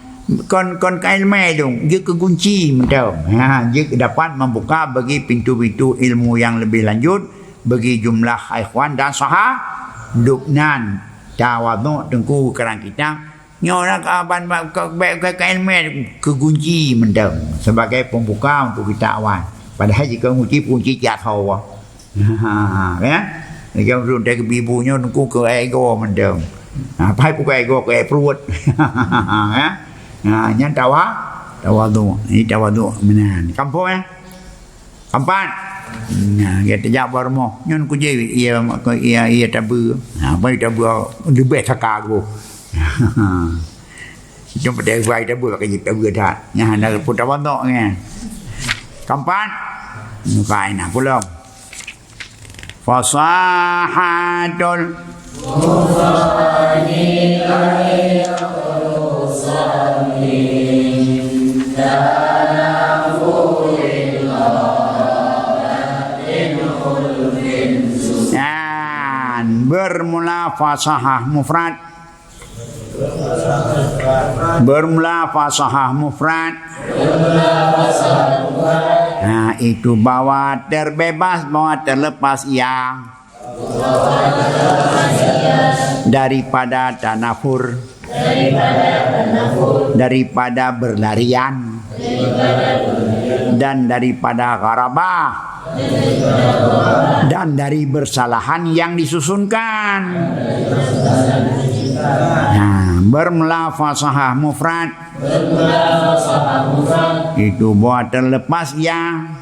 kon, kon ka ilmu dong, jeuet keu gunci mantong. Ha, jeuet dapat membuka bagi pintu-pintu ilmu yang lebih lanjut bagi jumlah ikhwan dan saha-, dubnan. Tawadhu teungku keurang kitab. Nyoe na ka ban ba-, ka, ba-, ka, ka ilmu keugunci mantong sebagai pembuka untuk kitab awai. Padahai jika ngunci kunci cit asoe. Ha, ya. Jika ureueng teuka ibu nyoe teungku keu ego mantong. Ha, pai pukul ego keu pruet. Ya. Ha, nyan tawa-, tawadhu. Ini tawadhu meunan. Kampung, ya. Keempat. Nah, dia terjawab baru mau. Nyan kunci ia, ia, ia tabu. Ha, pai tabu lebih saka aku. Cuma pada bai tabu pakai jip tabu dah. Nah, dah pun tawadhu kan. Keempat. Muka ina pulang. Fasahatul Dan bermula fasahah mufrad. Bermula fasahah mufrad. Nah, itu bahwa terbebas, bahwa terlepas ia daripada tanafur, daripada berlarian, dan daripada gharabah, dan dari bersalahan yang disusunkan. Nah, bermula fasahah mufrad. Itu bahwa terlepas ia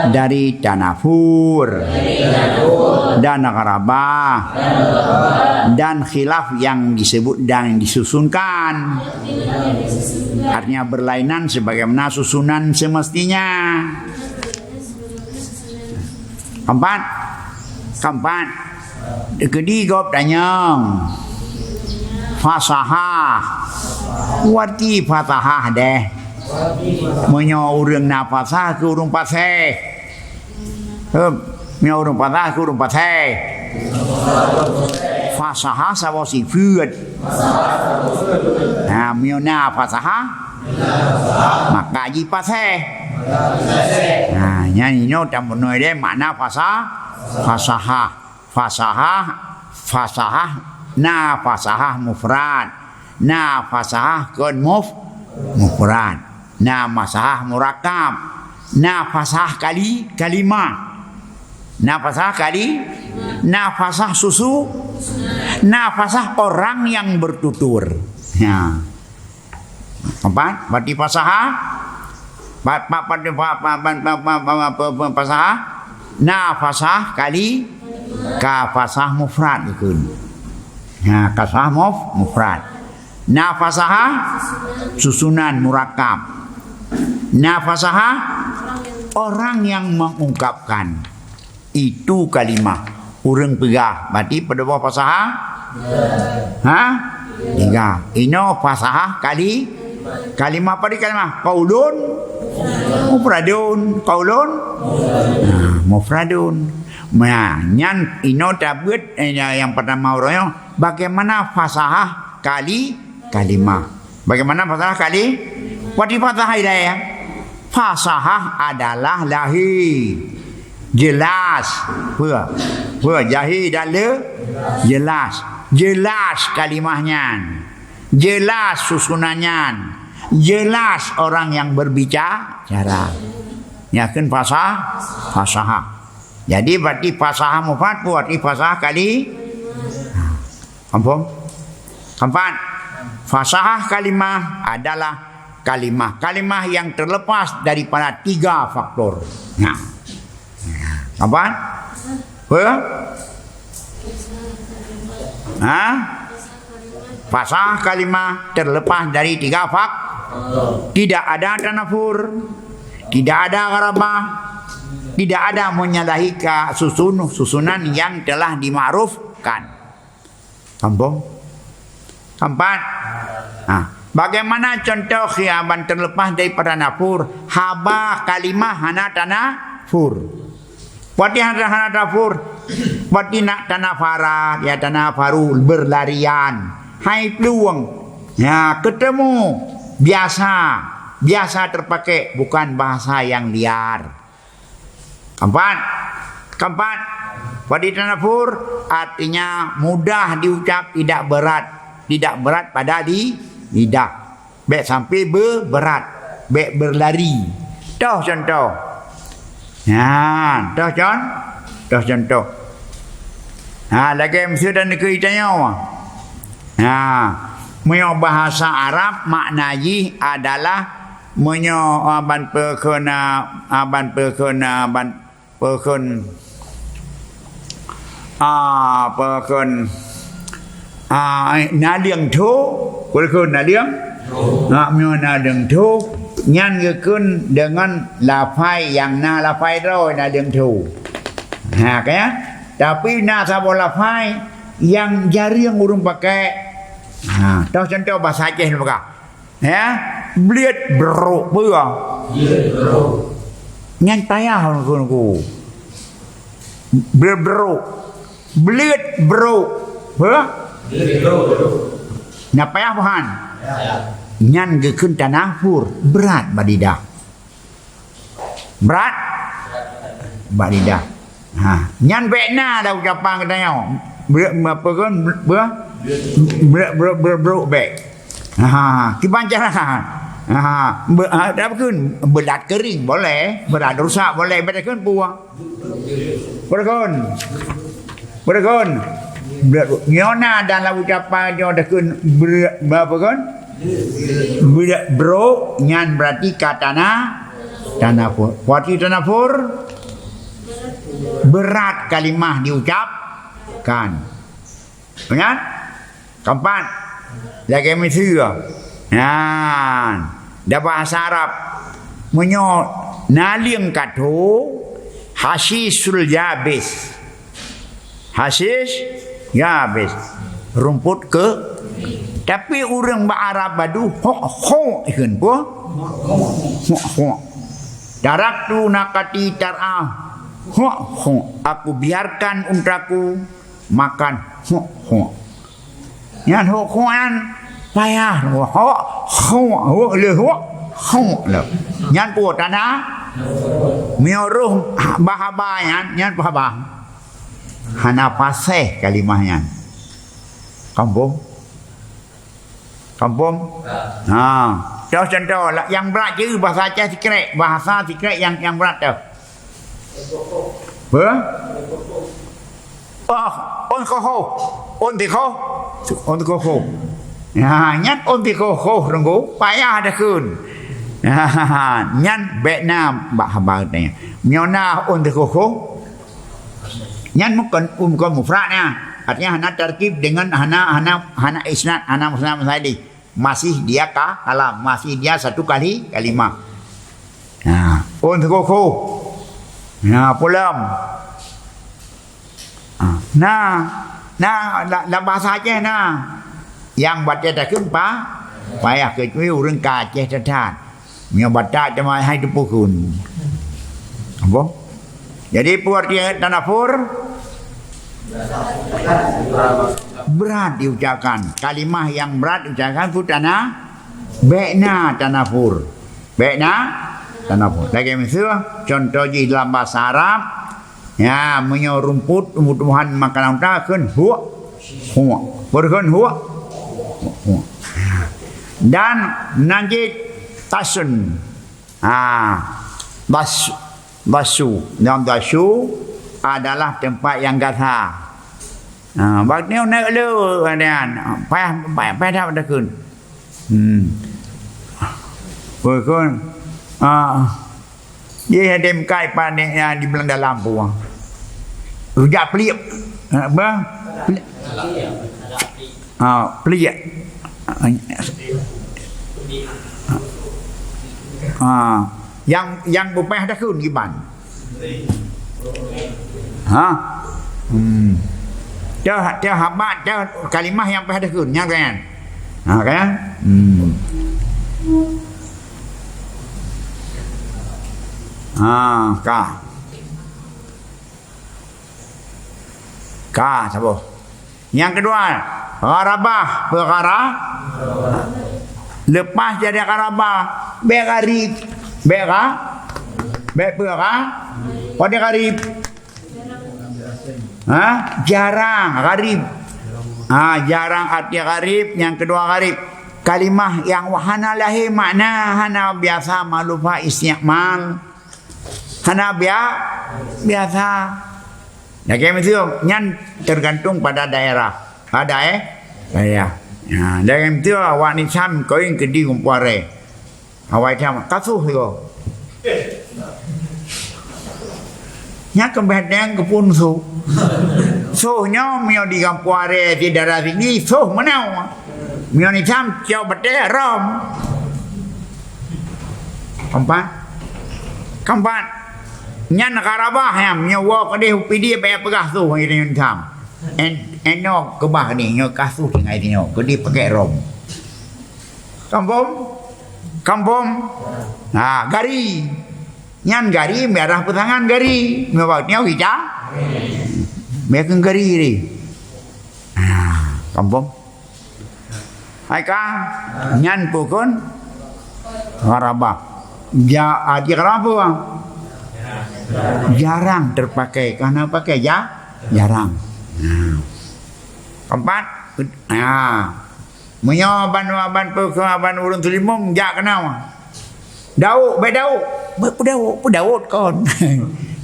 dari tanafur dan gharabah dan khilaf yang disebut dan disusunkan. Artinya berlainan sebagaimana susunan semestinya. Keempat. Keempat. Keudi gob tanyong. Fasahah. Arti fasahah deh. Meunyoe ureueng na fasah keu ureueng faseh. Heup, meunyoe ureueng fasah keu ureueng faseh. Fasahah saboh sifeut. Nah, meunyoe na fasahah, maka jipaseh. Nah, nyan inoe tameunoe lé makna fasa-, fasahah. Fasahah, fasahah, na fasahah mufrad. Na fasahah kon muf-, mufrad. Na fasahah murakkab. Na fasahah kali-, kalimah. Na fasahah kali-, na fasahah susu-, na fasahah orang yang bertutur. Ya. Empat, berarti fasahah. Pa-, pa-, pa-, pa-, pa-, pa-, pa-, pa-, pa-, pa-, fasahah. Na fasahah kali ka fasahah mufrad dikeun. Nah, ka fasahah muf-, mufrad. Na fasahah susunan murakkab. Na fasahah orang yang mengungkapkan. Itu kalimah. Ureueng peugah, berarti padub boh fasahah? Ha? Tiga. Inoe fasahah kali-, kalimah, padub kalimah? Qaulun mufradun. Qaulun? Nah, mufradun. Nah, nyan inoe tabeuet, eh, nyang pertama uroe nyoe, bagaimana fasahah kali-, kalimah? Bagaimana fasahah kali-, berarti fasahah ilaya? Fasahah adalah lahé. Jelas. Peue? Peue? Jahé dan le-, jelas. Jelas kalimah nyan. Jelas susunan nyan. Jelas orang yang berbicara. Nyan kheun fasa-, fasahah. Jadi, berarti fasahah mufrad, berarti fasahah kali-, Ampun? Keempat, fasahah kalimah adalah kalimah-kalimah yang terlepas daripada tiga faktor. Nah. Keempat? Apa? Ha? Fasahah kalimah terlepas dari tiga fak-, tidak ada tanafur, tidak ada gharabah, tidak ada menyalahi ka-, susun-, susunan yang telah dimakrufkan. Sambung. Keempat. Ha. Bagaimana contoh khiaban terlepas daripada nafur? Haba kalimah hana tanafur. Berarti hana, hana tanafur. Berarti nak tanafara, ya tanafaru, berlarian. Hai plueng. Ya, ketemu. Biasa. Biasa terpakai, bukan bahasa yang liar. Keempat. Keempat. Wadi tanafur artinya mudah diucap, tidak berat. Tidak berat pada li-, lidah. Bék sampai be-, berat. Bék berlari. Toh contoh. Ha, toh con-, toh contoh. Ha, lagée miseue dan keu tanyoe. Ha, meunyoe bahasa Arab makna jih adalah meunyoe, ah, ban peukheun, ah, ban peukheun, ah, ban peukheun, ah, peukheun, ah, naleueng tho, peukheun naleueng. Ha, meunyoe naleueng tho, nyan geukheun deungon lafai nyang na lafai droe naleueng tho. Ha, ka ya? Tapi na saboh lafai nyang jareueng ureuëng pakai. Ha, toh contoh bahasa Aceh lôn peugah. Ya, bliet brok peue? Nyan payah ngon ku. Bliet brok. Bliet brok. Peue? Nyan payah buhan. Nyan geukheun tanafur, berat bak lidah. Brat? Bak lidah. Ha, nyan bék na dah ucapan geutanyoe. Bre-, apa kan? Bre-, bre-, bre-, bre-, brok bék. Ha, kiban cara. Ha, be-, ha, dak beukheun, beulat keuring boleh, beulat rusak boleh, bék takheun peue. Beukheun. Beukheun. Nyoe na dalam ucapan nyoe takheun bre-, apa kan? Bre-, brok, nyan berarti ka tana-, tanafur. Berarti tanafur, berat kalimah diucapkan. Ingat? Keempat, lagée miseue. Nyan, dah bahasa Arab. Meunyoe naleueng ka tho, hasyisyul yabis. Hasyisy yabis. Rumput keu. Tapi ureuëng bak Arab badu, hok, hok, ikheun peue? Hok, hok. Taraktu naqati tar'a. Hok, hok. Aku biarkan untaku makan. Hok, hok. Nyan hok, hok nyan payah. Hok, hok, hok le hok, hok le. Nyan peue tanda? Meunyoe roh bah haba nyan, nyan peue haba? Hana paséh kalimah nyan. Kampung? Kampung? Ha. Contoh, contoh, la-, nyang brat jih bahasa Aceh sikrek, bahasa sikrek nyang, nyang brat tu. Apa? Oh, on koho. On dikoh. On koho. Ya, nyan on dikoho renggu, payah dah kun. Ya, nyan bék na bak haba tanya. Meunyoe na on dikoho, nyan bukan, bukan mufrad nya. Artinya hana tarkib dengan hana, hana, hana isnad, hana musnad musalih. Masih dia ka-, kalam, masih dia satu kali kalimah. Nah, on teukoh-koh. Nah, pulam. Ah, nah, nah, la-, lam bahasa Aceh nah. Yang baca takheun pa-, payah kecuali ureuëng ka Aceh that-that. Meunyoe Batak teuma hai teupukun. Apa? Jadi peue arti tanafur? Berat diucapkan. Kalimah yang berat diucapkan peue tana-, bék na tanafur. Bék na tanafur. Lagée miseue, contoh jih dalam bahasa Arab, ya, meunyoe rumput, tumbuh-tumbuhan makanan unta kheun huek, huek. Peue kheun huek? Huek, huek. Dan najid tasun. Ha, bas-, basu. Dan basu adalah tempat yang gasa. Ha, bak nyoe naik le, keadaan. Payah, payah, payah dah pada kun. Hmm. Oi, kun. Ha. Dia ada mkai panik yang di Belanda lampu. Rujak pelik. Ha, apa? Pelik. Ha, pelik. Ha. Yang, yang bupayah dah kun kiban. Ha? Hmm. Teuh, teuh habat, teuh kalimah nyang payah takheun, nyan kan? Ha, kan? Hmm. Ha, ka. Ka, saboh. Nyang keudua, gharabah, peugara. Leupah jadi gharabah, bék gharib, bék gha-, bék peugha-, pada gharib. Ha? Jarang, gharib. Ha, jarang arti gharib, nyang keudua gharib. Kalimah nyang hana lahé makna, hana biasa maklum istimal. Hana bia-, biasa. Lagèe miseue, nyan tergantung pada daerah. Pada, eh? Daerah. Ya, lagèe miseue awak ni sam koin keudi kumpuare. Awai tham, ka soh sigoe. Nyan keumbang dang keupeue soh. Soh nyoe meunyoe di gampông aré di daerah sini, soh meunoe. Meunyoe ni tham, cok batèe, rhom. Keumpat. Keumpat. Nyan gharabah nyan, meunyoe woe keudeh u Pidie bèk peugah soh nyan ni tham. En-, enoe keubah ni, nyoe ka soh tinggai singoh, keudeh pakèk rhom. Kampung? Kampung? Ha, gari. Nyan gari, miarah peusangan gari. Miarah nyoe kita. Miarah gari ni. Ha, kampung? Hai ka, nyan pukon gharabah. Ja-, ah, di gharabah. Jarang terpakai. Karena pakai ja-, jarang. Ha. Keempat, ha. Meunyoe ban, ban peue keu ban ureueng teulimong jak keunoe. Dauk, bèk dauk. Bèk peudawot, peudawot kon.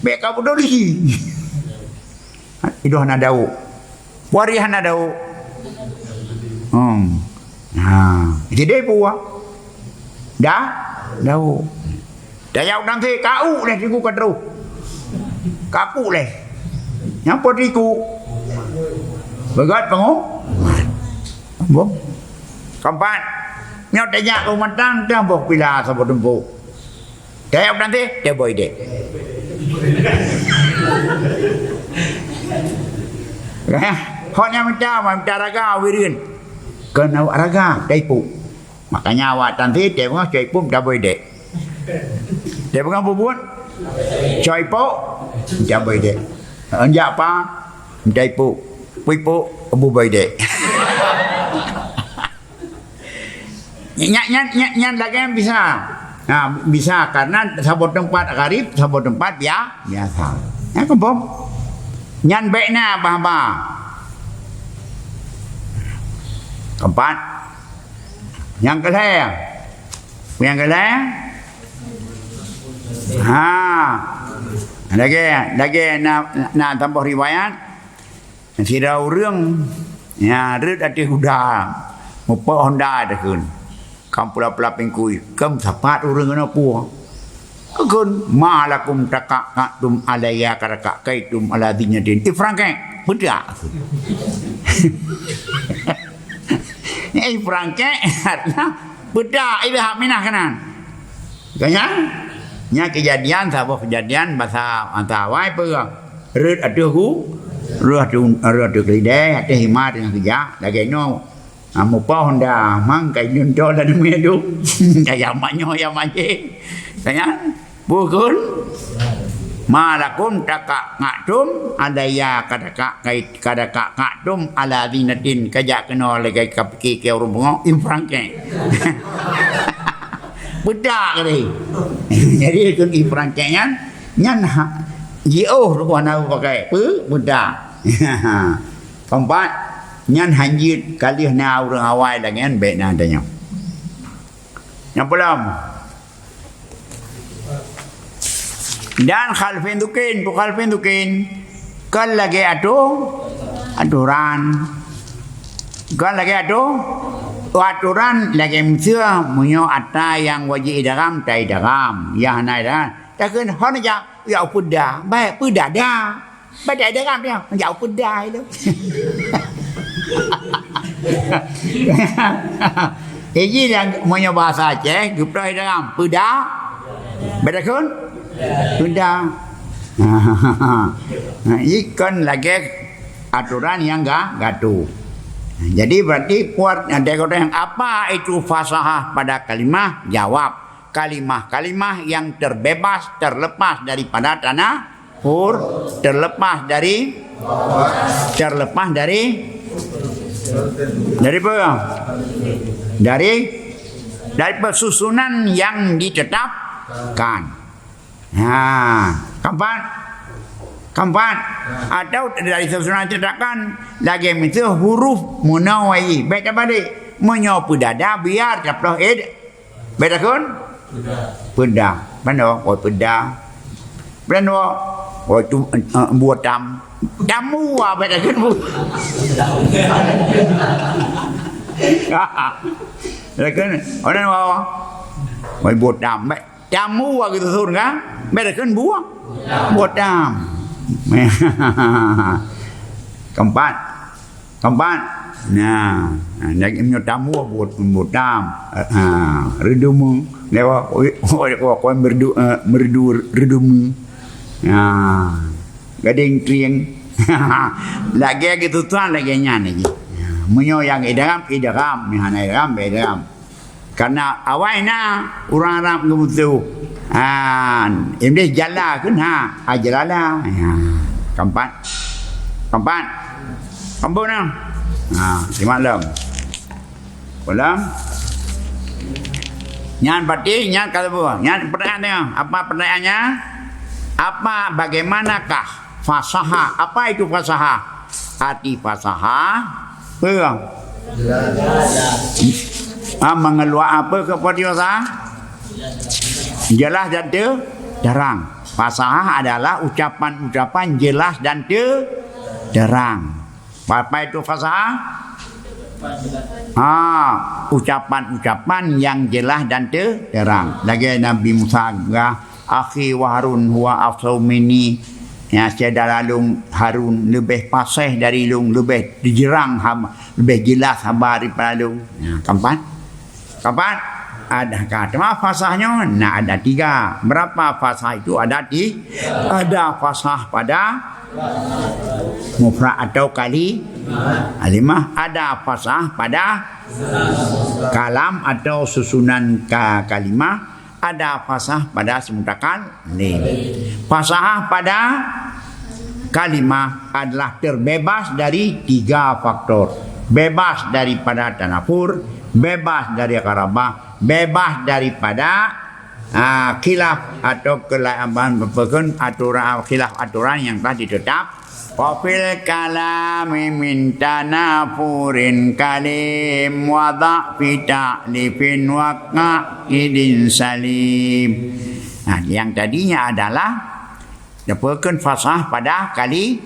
Bèk ka beudôh lé. Idoh na dauk. Puari hana dauk. Hmm. Ha, jadi peue? Dah? Dauk. Tayok dan si kau leh tiku ka troh. Kaku leh. Nyang po tiku. Beugöt pengu. Boh. Keempat. Nyoe tanya keu mantang dah boh pila saboh tumpuk. Tayok dan si, teuboh idek. Hah? Hok nyang mita, mita raga wireuen. Keu awak raga, taipu. Makanya awak tan si, teuboh, taipu, teuboh idek. Dia pegang bubut, cok ipok, mencabui dek. Enjak pa, mencabui ipok. Pui ipok, bubui dek. Nyan, nyan, nyan, nyan lagèe bisa. Nah, bisa karena saboh tempat gharib, saboh tempat bia-, biasa. Ya, kebom. Nyan bèk na bah-bah. Keempat. Nyang keulhèe. Nyang keulhèe. Ha. Lagèe, lagèe na, na saboh riwayat. Sidroe ureueng, ya, rhöt ateueh kuda. Mupok honda teukeun. Kam pula-pula pingkui. Kam sapat ureueng keunoe peue. Keukeun, "Ma lakum takakaktum alayya katakakaitum ala zinatin." Ih, prangkèk, beutah. Ih, prangkèk, artinya beutah, ih, hak minah keunan. Ka nyan? Nyan keujadian, saboh keujadian basa, basa awai peue. Rhöt ateueh gu-, rhöt ateueh, rhöt ateueh keudè, ateueh hima teungoh geujak, lagèe nyoe. Ah, mupok honda, mang kai lôn to lam meudum. Kaya mak nyoe ya mak jih. Kaya, bukon. Ma lakum takakaktum alayya kadaka-, kai-, kadakakaktum ala zinatin. Kajak keunoe lagèe kapike keu ureueng bungok, imprang kèe. Beutah kali. Jadi, keu imprang kèe nyan, nyan ha, jiôh rupa na pakai. Peu, beutah. Keumpat, nyan hanjeuet ka lheueh na ureueng awai lagèe nyan bèk na tanyoe. Nyang peulom. Dan khalfin dukin, tu khalfin dukin. Kon lagèe atu-, atoran. Kon lagèe atu-, atoran lagèe miseue meunyoe atra nyang wajéb idagam, ta idagam. Nyang hana idagam, takheun hana jak, jak peudada. Baik, peudada. Padahai dia kan dia, "Jauh peudai tu." Jadi, yang meunyoe bahasa Aceh, geupeudai dalam peuda, beudakon? Peuda. Ikon lagèe aturan nyang ga-, gatu. Jadi, berarti puat ada kata yang apa itu fasahah pada kalimah? Jawab, kalimah-kalimah yang terbebas, terlepas daripada tanah Hur, terlepas dari, terlepas dari, dari apa? Dari, dari pesusunan yang ditetapkan. Ha, keempat. Keempat, atau dari susunan cetakan, lagèe miseue huruf meunoe, bèk tabalek. Meunyoe peudada, biar taploh id. Bèk takheun? Peudah. Peudah. Peudah. Oh, peudah. Peudah. Oh, tu, eh, buah tam. Tamu, ah, bèk takheun bu. Takheun. Oh, dan, oh. Oh, buah tam. Bèk. Tamu, ah, geususun, kan? Bèk takheun buah. Buah tam. Keempat. Keempat. Nah, nah, lagèe meunyoe tamu buet, buet tam. Ha, reudeumeung. Lewat, oi, oi, oi, oi, merdu, eh, merdu reudeumeung. Nah, gadeng trieng. Lagèe geututoan lagèe nyan lagi. Nah, meunyoe nyang idgham, idgham. Meunyoe hana idgham, bèk idgham. Karena awai na ureueng Arab geumeutuh. Ha, imdeh jala keu na, ajalala. Ya, keempat. Keempat. Keempat na. Ha, simak lom. Ulang. Nyan berarti, nyan kalau buah. Nyan pertanyaannya. Apa pertanyaannya? Apa, bagaimanakah fasaha? Apa itu fasaha? Arti fasaha, peue? Ah, mengeluar apa ke, apa arti fasaha? Jelas dan te-, terang. Fasahah adalah ucapan-ucapan jelas dan te-, terang. Apa itu fasahah? Ah, ucapan-ucapan yang jelas dan te-, terang. Lagèe Nabi Musa geupeugah, "Akhi wa Harun huwa afsahu minni." Ya, syedara lôn Harun leubeh paséh dari lôn, leubeh jerang ham-, leubeh jelas haba daripada lôn. Ya, keempat. Keempat, ada ka. Teuma fasah nyoe na ada tiga. Berapa fasah itu? Ada ti-, ada fasah pada mufrad atau kali-, kalimah. Ada fasah pada kalam atau susunan ka-, kalimah. Ada fasah pada ismu mutakallim. Fasahah pada kalimah adalah terbebas dari tiga faktor. Bebas daripada tanafur, bebas dari gharabah, bebas daripada, ah, khilaf atau kela-, apa, apa, aturan, khilaf aturan yang telah ditetap. Wa fil kalami min tanafurin kalim wa dha'fi ta'lifin wa qa'idin salim. Nah, yang tadinya adalah dipeukheun fasah pada kali-,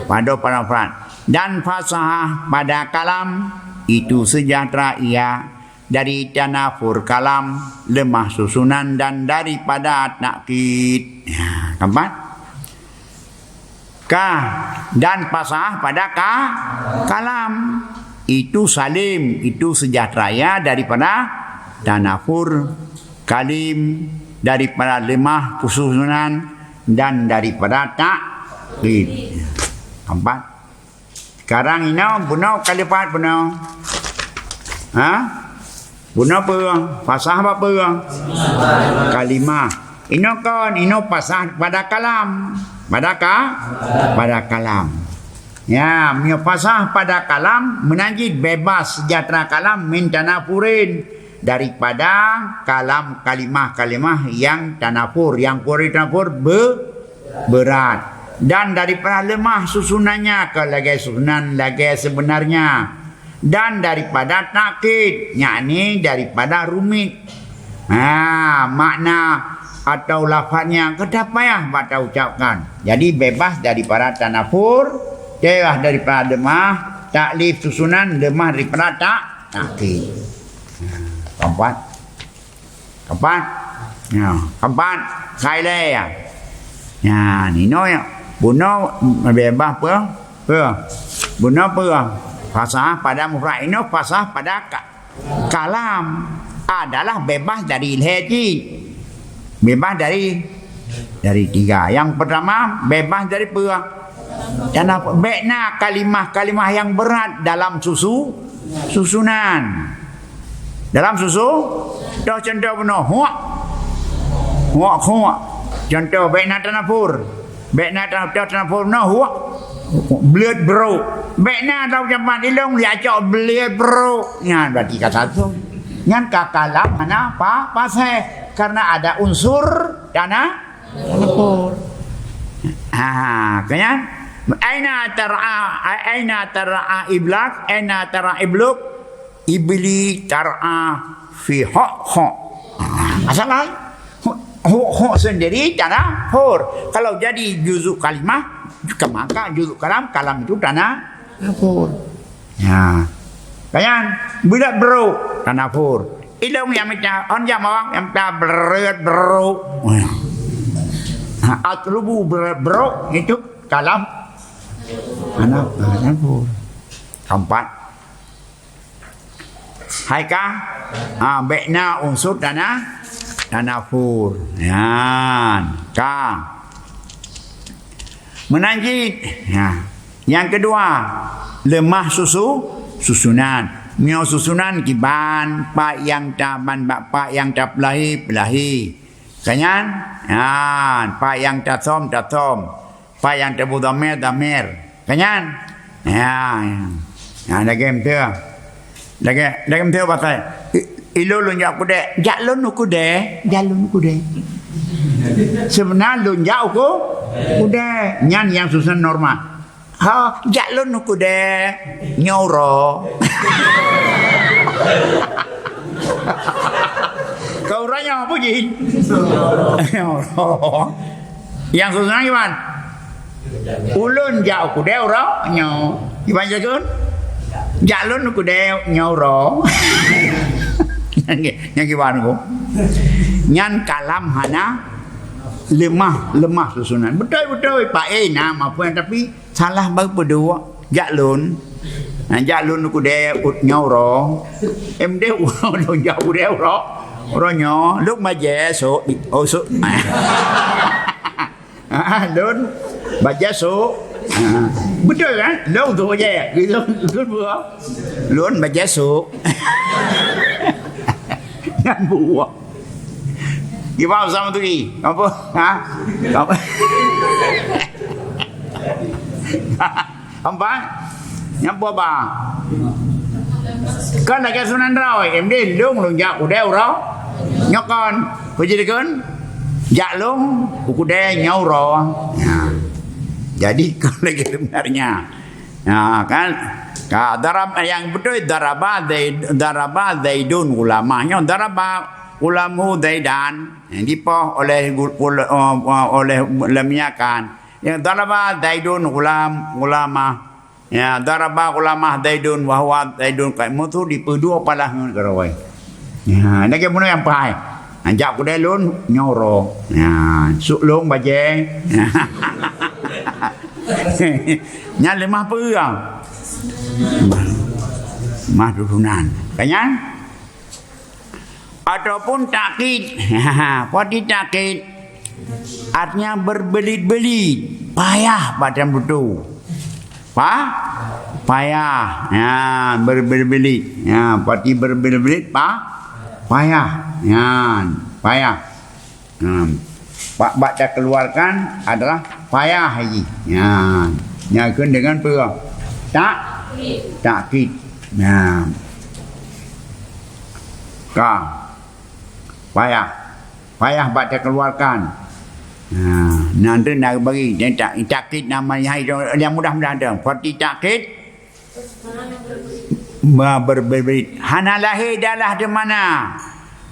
pada, pada mufrad. Dan fasahah pada kalam itu sejahtera ia dari tanafur kalam, lemah susunan, dan daripada takkid. Ya, keempat. Ka, dan fasahah pada ka-, kalam. Itu salim, itu sejahtera ia daripada tanafur, kalim, daripada lemah susunan, dan daripada takkid. Keempat. Sekarang inoe bunoe kalimat bunoe. Ha? Bunoe peue? Fasah apa peue? Kalimah. Inoe kon, inoe fasah pada kalam. Pada ka? Pada kalam. Ya, meunyoe fasah pada kalam, meunan cit bebas sejahtera kalam min tanafurin, daripada kalam kalimah-kalimah yang tanafur, yang kuri tanafur be-, berat. Dan daripada lemah susunannya ke lagèe susunan lagèe sebenarnya. Dan daripada takkid, yakni daripada rumit. Ha, makna atau lafaznya kedah payah bak taucapkan. Jadi bebas daripada tanafur, bebas daripada lemah, taklif susunan, lemah daripada tak-, takkid. Ha, keempat. Keempat. Ya, keempat. Kai lé ya. Ya, nino ya. Bunoe bebas peue? Peue? Bunoe peue? Fasahah pada mufrad. Inoe fasahah pada ka-, kalam. Adalah bebas dari lhèe cit. Bebas dari, dari tiga. Yang pertama, bebas dari peue? Dan apa? Bèk na kalimah-kalimah yang berat dalam susu-, susunan. Dalam susu, toh contoh bunoe, huak. Huak, huak. Contoh, bèk na tanafur. Bèk na tanafur, tanafur bunoe, huak. Bleuet brok. Bèk na taucap ilong, jak cok bleuet brok. Nyan berarti ka satu. Nyan ka kalam hana pa-, paséh. Karena ada unsur tanah, tanafur. Ah, kan? Aina tar'a, aina tar'a iblak, aina tar'a ibluk, ibli tar'a fi hok hok. Ah, asal lain. Hok, hok, hok sendiri tanah hur. Kalau jadi juzuk kalimah, maka juzuk kalam, kalam itu tanah hur. Ya. Kan? Bila bro, tanah hur. Ilong yang minta, on jam awak yang minta berat bro. Ha, atlubu berat bro, itu kalam. Anak, anak hur. Keempat. Hai ka? Ha, bekna unsur tanah, tanah hur. Yan. Ka. Meunan cit. Ya. Nyang keudua, leumah susu-, susunan. Meunyoe susunan kiban, pat nyang taban bak pat nyang tapeulahi, peulahi. Ka nyan? Nyan, pat nyang tasom, tasom. Pat nyang tabu dhamer, dhamer. Ka nyan? Ya, ya. Ya, lagèe meuteue. Lagèe, lagèe meuteue pasai. I-, ilôn lôn jak u keudè. Jak lôn u keudè. Jak lôn u keudè. Seubeuna lôn jak u ku-, keudè. Nyan nyang susunan normal. Ha, jak lôn u keudè. Nyoe uroe. Keu uroe nyoe apa jih? Nyoe uroe. Nyang susunan kiban? Ulôn jak u keudè uroe nyoe. Kiban jak lôn? Jak lôn u keudè nyoe uroe. Nyang, nyang kiban ku. Nyan kalam hana leumah, leumah susunan. Beutôi-beutôi, pak, eh, na mafhum, tapi salah baru peuduek. Jak lôn. Na jak lôn u keudè nyoe uroe. Em deh uroe lôn jak u keudè uroe. Uroe nyoe, lôn bajèe sôk, oh, sôk. Ah, lôn bajèe sôk. Ah, beutôi kan? Lôn tu bajèe. Lôn, lôn buah. Lôn bajèe sôk. Nyan buah. Gimana sama tu, Ki? Apa? Ha? Apa? Apa? Nyang peue ba? Kon lagèe sunan droe, M D lôn, lôn jak u keudè uroe. Nyoe kon, peue jih dikheun? Jak lôn u keudè nyoe uroe. Nah. Jadi, kon lagèe sebenarnya. Nah, kan? Ka darab, nyang beutôi daraba Zaid, daraba Zaidun ghulamah. Nyoe daraba ghulamuhu Zaidan. Nyang dipoh oleh gu-, ul-, oh, oh, oleh lam yakan. Nyang daraba Zaidun ghulam, ghulamah. Ya, daraba ghulamah Zaidun wa huwa Zaidun qaimun, tu dipeuduek palah ngon keudroe. Ya, lagèe bunoe nyang pai. Anjak keudè lôn nyoe uroe. Ya, sôk lôn bajèe. Nyan leumah peue? Mah susunan. Ka nyan? Ataupun takkid. Pati takkid. Artinya berbelit-belit. Payah bak watèe butuh. Pa? Payah. Ya, berbelit-belit. Ya, pati berbelit-belit, pa? Payah. Ya, payah. Hmm. Bak, bak takeuluarkan adalah payah jih. Nyan. Nyan kheun deungon peue? Tak? Takkid. Nyan. Ka. Payah. Payah bak takeuluarkan. Nah, nyan tu nak bagi. Dan tak, takkid nama nyang, nyang mudah-mudahan tu. Seperti takkid, Ba-, ber-, ber-, ber-, hana lahé dalah di mana.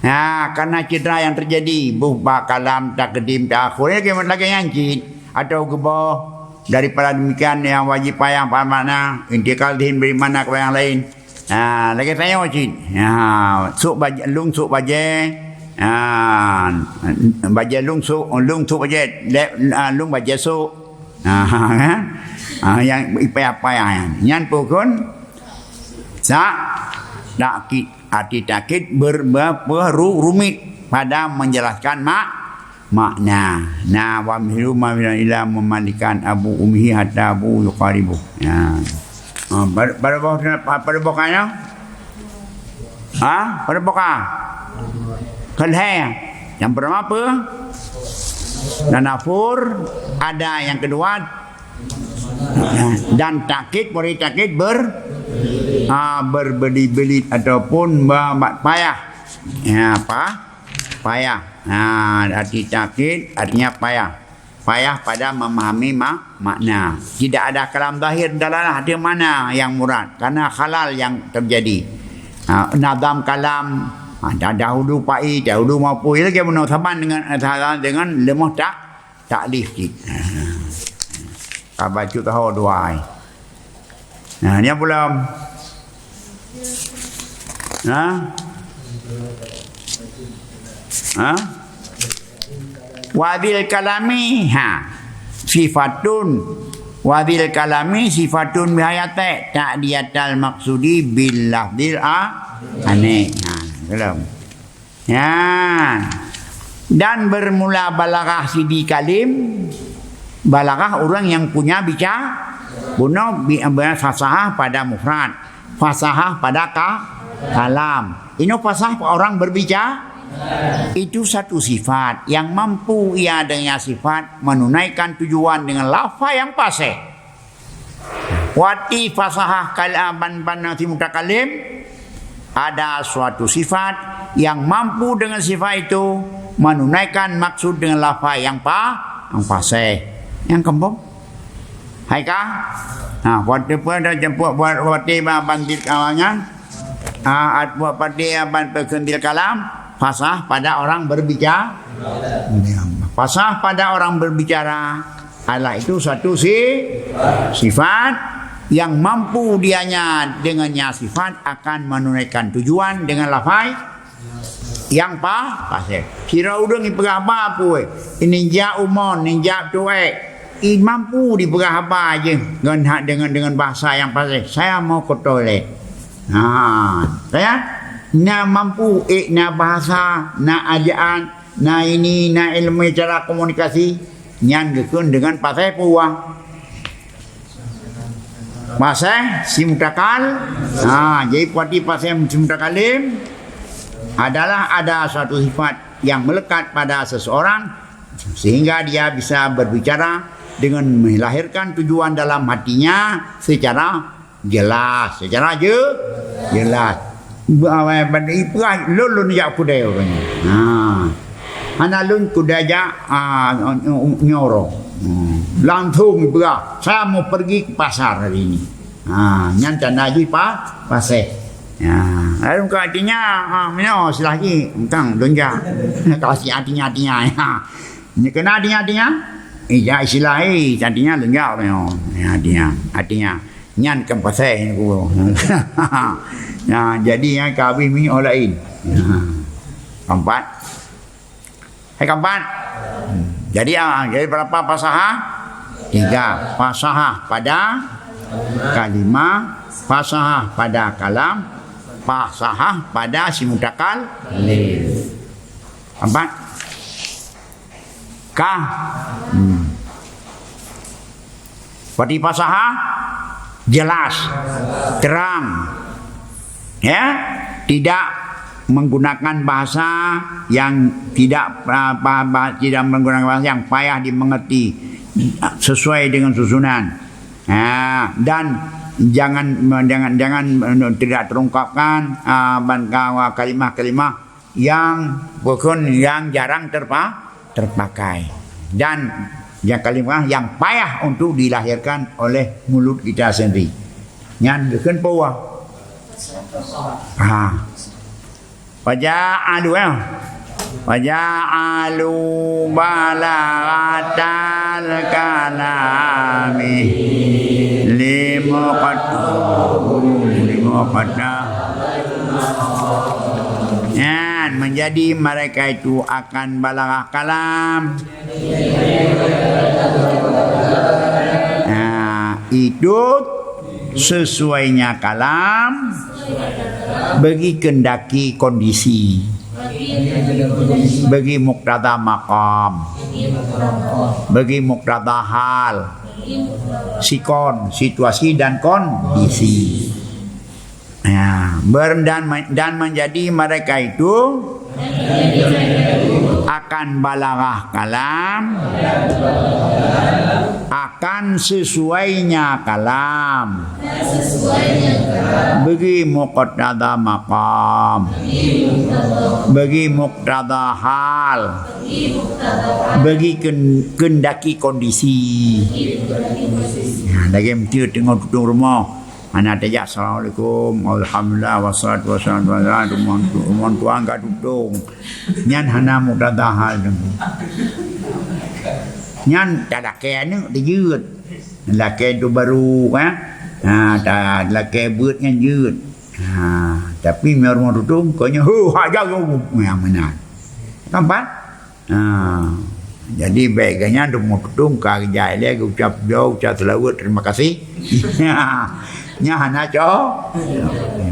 Ha, karena cedera yang terjadi, buh ba kalam takdim taakhir. Lagèe, lagèe nyan cit. Atau geuboh daripada demikian yang wajib payah pada makna intikal dhihn beri makna kepada yang lain. Ha, lagèe tanyoe cit. Ha, sôk bajèe, lôn sôk bajèe. Ha, bajèe lôn sôk, lôn sôk bajèe. Lé-, ha, lôn bajèe sôk. Ha, kan? Ha, nyang ipayah-payah nyan. Nyan peue kheun? Sa-, takkid. Arti takkid ber-, ber-, ber-, ru-, rumit pada menjelaskan mak-, makna. Na wa milu ma ila memalikan abu ummihi hatta abu yuqaribu. Ya. Ha, pada, pada boh, pada boh kanya? Ha? Pada boh ka? Keulhèe. Yang pertama apa? Dan afur ada yang kedua. Dan takkid, boleh takkid ber-, ha, berbelit-belit ataupun ba-, ba-, payah. Ya, apa? Payah. Ha, arti takkid artinya payah. Payah pada memahami ma-, makna. Tidak ada kalam zahir dalalah di mana yang murad, karena khalal yang terjadi. Ha, nazam kalam, ha, dah dahulu pai, dahulu mampu. Ia lagi bunoe saban dengan, dengan lemoh tak, taklif cit. Ha. Ka bacut tahu dua ai. Nah, ni apa lom? Ha? Ha? Wa dzil kalami, ha. Sifatun. Wa dzil kalami sifatun bihayate. Ta'diyatal maqsudi bil lafdzil a-, anik. Ha, belum. Ya. Dan bermula balaghah si dzi kalim, balaghah orang yang punya bica-, bunoe bi-, bi-, fasahah pada mufrad, fasahah pada ka-, kalam. Inoe fasahah orang berbicara, itu satu sifat yang mampu ia dengan sifat menunaikan tujuan dengan lafaz yang fasih. Wati fasahah kal-, ban, ban si mutakalim, ada suatu sifat yang mampu dengan sifat itu menunaikan maksud dengan lafaz yang pa-, yang fasih. Nyang keempat. Hai ka? Ha, wati pun dah jemput buat wati ba-, ban bil kawangan. Ha, at buat pati ban peukendil kalam, fasah pada orang berbicara. Fasah pada orang berbicara. Adalah itu satu si-, sifat yang mampu dianya dengannya sifat akan menunaikan tujuan dengan lafai yang pa-, fasih. Sira ureueng ipeugah haba peue? Ininjak umon, ninjak tuek. I mampu dipeugah haba jih ngon ha-, dengan, dengan bahasa yang fasih. Saya mau ke toilet. Ha, saya na mampu, eh, na bahasa, na ajaan, na ini, na ilmu cara komunikasi, nyan geukheun dengan pasai puah. Pasai si mutakal, ha, jadi pati pasai si mutakalim adalah ada suatu sifat yang melekat pada seseorang sehingga dia bisa berbicara dengan melahirkan tujuan dalam hatinya secara jelas, secara je-, jelas. Ba-, ba-, ba-, ipeugah lôn, lôn jak keudè uroe nyoe. Ha. Hana lôn keudè jak, ah, nyoro. Hmm. Langsung ipeugah, "Saya mau pergi ke pasar hari ini." Ha, nyan tanda jih pa-, pasai. Ya, lalu ka artinya, ha, meunyoe silah jih, entang lôn jak. Ka si artinya, artinya, ya. Nyoe keunan artinya, artinya. Eh, jak istilah, eh, artinya lôn jak uroe nyoe. Ya, artinya, artinya. Nyan kan pasai nyoe ku. Ya, jadi nyan ka habéh minyeuk laén. Ya. Keempat. Hai keempat. Hmm. Jadi, ah, jadi berapa fasahah? Tiga. Fasahah pada kalimah, fasahah pada kalam, fasahah pada si mutakalim. Empat. Kah? Hmm. Berarti fasahah jelas, terang. Ya, tidak menggunakan bahasa yang tidak, ah, ba-, ba-, tidak menggunakan bahasa yang payah dimengerti, sesuai dengan susunan. Ha, dan jangan, jangan, jangan, eh, tidak terungkapkan, ah, ban-, ka-, kalimah-kalimah yang bukan, yang jarang terpa-, terpakai, dan yang kalimah yang payah untuk dilahirkan oleh mulut kita sendiri. Nyan geukheun peue? Ha. Waja'alu, eh. Waja'alu balaghatal kalami limuqt-, limuqt-, nyan, menjadi mereka itu akan balaghah kalam. Nah, itu sesuainya kalam bagi kehendaki kondisi, bagi muktada maqam, bagi muktada hal, sikon, situasi dan kondisi. Ya, ber-, dan men-, dan menjadi mereka itu akan balaghah kalam, akan sesuainya kalam, Bagi muqtada maqam. Bagi muqtada hal. Bagi ken-, kendaki kondisi. Nah, lagèe meuti teungoh tutong rumoh. Hana tajak, "Assalamualaikum, alhamdulillah, wassalatu wassalamu ala rasulillah," rumoh tu-, rumoh tuan ka tutong. Nyan hana muqtada hal tu. Nyan talakèe aneuk dijeuet. Lakèe tu baru, kan? Ha, ta-, lakèe beuet nyan jeuet. Ha, tapi meunyoe rumoh tutong, keu nyoe, "Ho, hak jaroe!" Nyang meunan. Nampak? Ha, jadi bèk geuh nyan rumoh tutong ka geujak ilèe, geucap jo, geucap seulaweuet, terima kasih. Nyan hana cocok.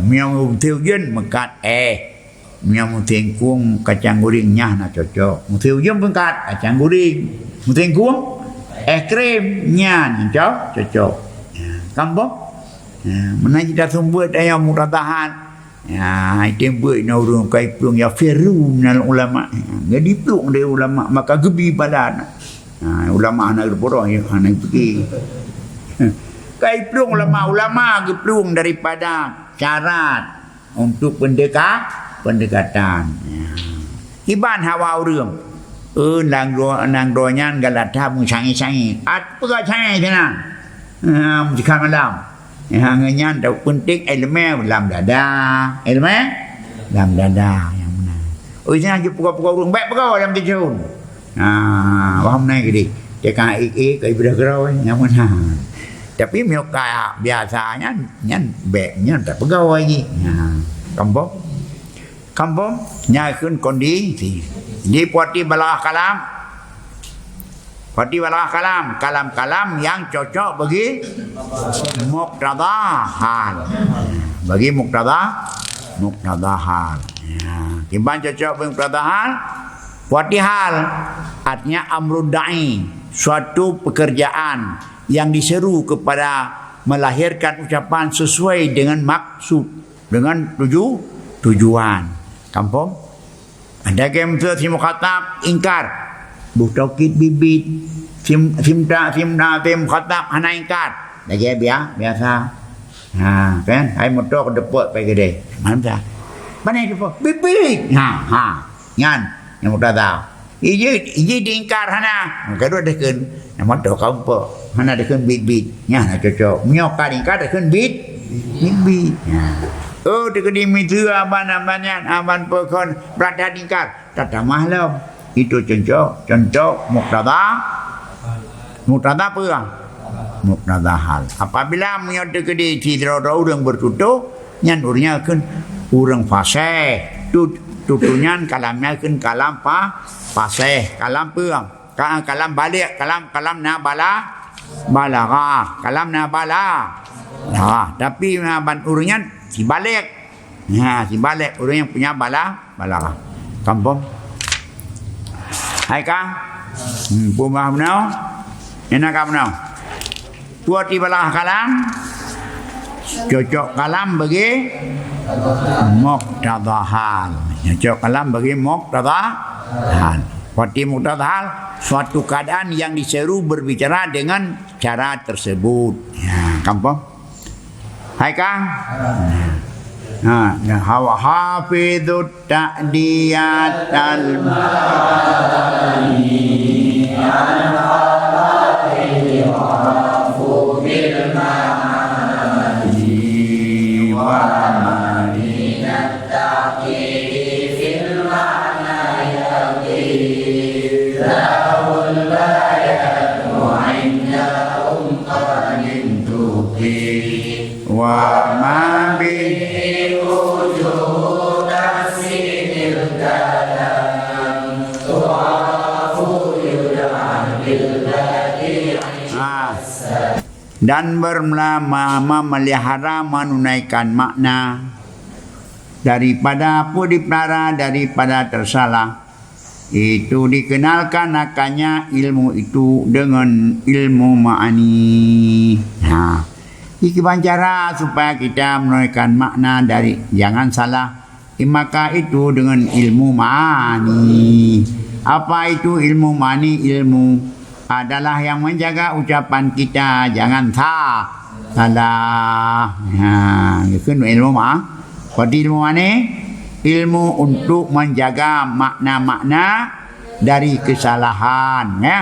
Meunyoe meuteujeuet meukat, eh. Meunyoe meutingkong kacang guring, nyan hana cocok. Meuteujeuet meukat, kacang guring. Meutingkong, es krim, nyan co-, cocok. Ya, kan boh? Ya, meunan cit taseumeubeuet ayat muqtada hal. Ya, item beuet na ureueng kai plueng, "Yafirru minal ulama." Ya, jadi plueng dari ulama, maka geubi badan. Ha, ulama hana geupeuroh, ya, hana geupike. Kai plueng ulama, ulama geuplueng daripada syarat untuk pendeka-, pendekatan. Ya. Kiban hawa ureueng. Eh, nanggroe, nanggroe nyan galak that meusangi-sangi. At peugah sangi sinan. Ha, meusikat malam. Ya, ngon nyan tahu penting ileumèe lam dada. Ileumèe lam dada nyang meunan. Oh, sinan jeuet peugah-peugah ureueng, bèk peugah lam tisun. Ha, paham nai keudeh. Teuka ék-ék, ka ibrah keudroe, nyang meunan. Tapi meunyoe ka biasa nyan, nyan bèk, nyan tapeugah jih. Ha, kampung. Kampung, nyan kheun kondisi. Di peuhati balaghah kalam. Peuhati balaghah kalam. Kalam-kalam nyang cocok bagi muqtada hal. Bagi muqtada, muqtada hal. Ya. Kiban cocok bagi muqtada hal. Peuhati hal, artinya amrun da'i, suatu pekerjaan yang diseru kepada melahirkan ucapan sesuai dengan maksud, dengan tuju-, tujuan. Kampung? Ada ke meuteue si mukhatab ingkar. Boh taukid bit-bit. Sim, sim ta, sim na, sim mukhatab hana ingkar. Lagèe bia-, biasa. Ha, kan? Hai moto keudeupok pai keudè. Mana dah? Mana deupok? Bit-bit. Ha, ha. Nyan, nyang muqtada. Iji, iji diingkar hana. Keudua dikheun, nyang moto ka umpok. Hana dikheun bit-bit. Nyan hana cocok. Meunyoe ka diingkar dikheun bit, bit-bit. Nyan. Oh, dikheun di miseue aban-aban nyan, aban peukon brat dah diingkar. Tatamah lom. Itu contoh, contoh muqtada. Muqtada apa? Muqtada hal. Apabila meunyoe teukeudi sidroe-droe ureueng beututoe, nyan ureueng nyan kheun ureueng fasih. Tu, tutoe nyan kalam nyan kheun kalam fa-, fasih. Kalam peue? Ka-, kalam baligh, kalam, kalam na bala-, balaghah. Kalam na bala-, balaghah. Tapi na ban ureueng nyan sibaligh. Ha, sibaligh ureueng nyang punya bala-, balaghah. Kampung. Hai ka? Hmm, peue bah meunoe? Ina ka meunoe? Peuhati balaghah kalam. Cocok kalam bagi muqtada hal. Cocok kalam bagi muqtada hal. Peuhati muqtada hal, suatu keadaan yang diseru berbicara dengan cara tersebut. Ya, kampung. Hai ka? Ha, ha, hafizut ta'diyatal Wa ma bihi wujud tahsinil kalam, tu'rafu yud'a bil badi'i. Ah. Dan bermula-, ma-, memelihara menunaikan makna daripada apa dipelara daripada tersalah. Itu dikenalkan akannya ilmu itu dengan ilmu ma'ani. Ha. Di kiban cara supaya kita menunaikan makna dari, jangan salah. Maka itu dengan ilmu ma'ani. Apa itu ilmu ma'ani? Ilmu adalah yang menjaga ucapan kita jangan sa-, salah. Ha, geukheun ilmu ma-, berarti ilmu mani? Ilmu untuk menjaga makna-makna dari kesalahan, ya.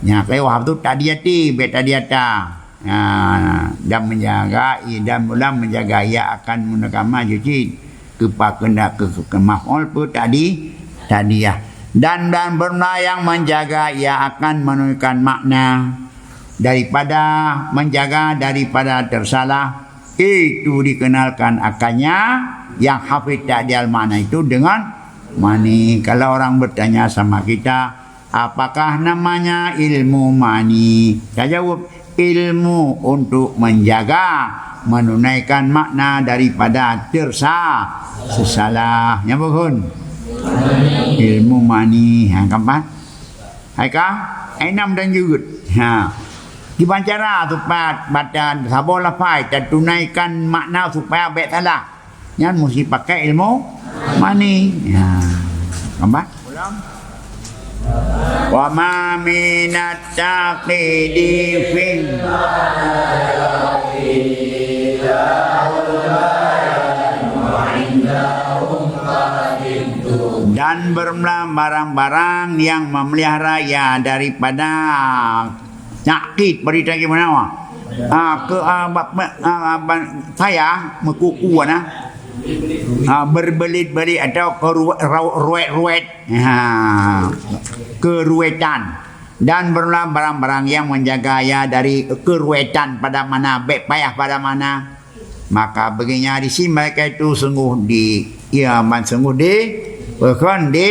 Nya, keu wah tu tadi hati, bet tadi ata. Ha, dan menjaga, dan bulan menjaga ia akan menegama juci. Keupa keunak ke, ke maf'ul pun tadi, tadi ya. Dan, dan benda yang menjaga ia akan menunjukkan makna daripada, menjaga daripada tersalah, itu dikenalkan akannya yang hafiz ta'dil makna itu dengan mani. Kalau orang bertanya sama kita, apakah namanya ilmu mani? Kita jawab, ilmu untuk menjaga, menunaikan makna daripada tersa-, sesalah. Nyambung. Ilmu mani. Ha, keempat. Hai ka? Enam dan jeuet. Ha. Kiban cara supaya baca saboh lafai dan tunaikan makna supaya bèk salah. Nyan mesti pakai ilmu mani. Ya. Tambah. Ulang. Wa ma minat taqidi fil dan bermula barang-barang yang memelihara ia daripada nyakit berita gimana, wah? Ah, ke, ah, ba-, ba-, ah, ba-, saya meukuku na. Ah, berbelit-belit atau keru-, rau-, ruet-ruet. Ha, keruetan. Dan bermula barang-barang yang menjaga ia dari keruetan pada mana, bèk payah pada mana. Maka baginya di si mereka itu sungguh di, ya, man sungguh di, bahkan di,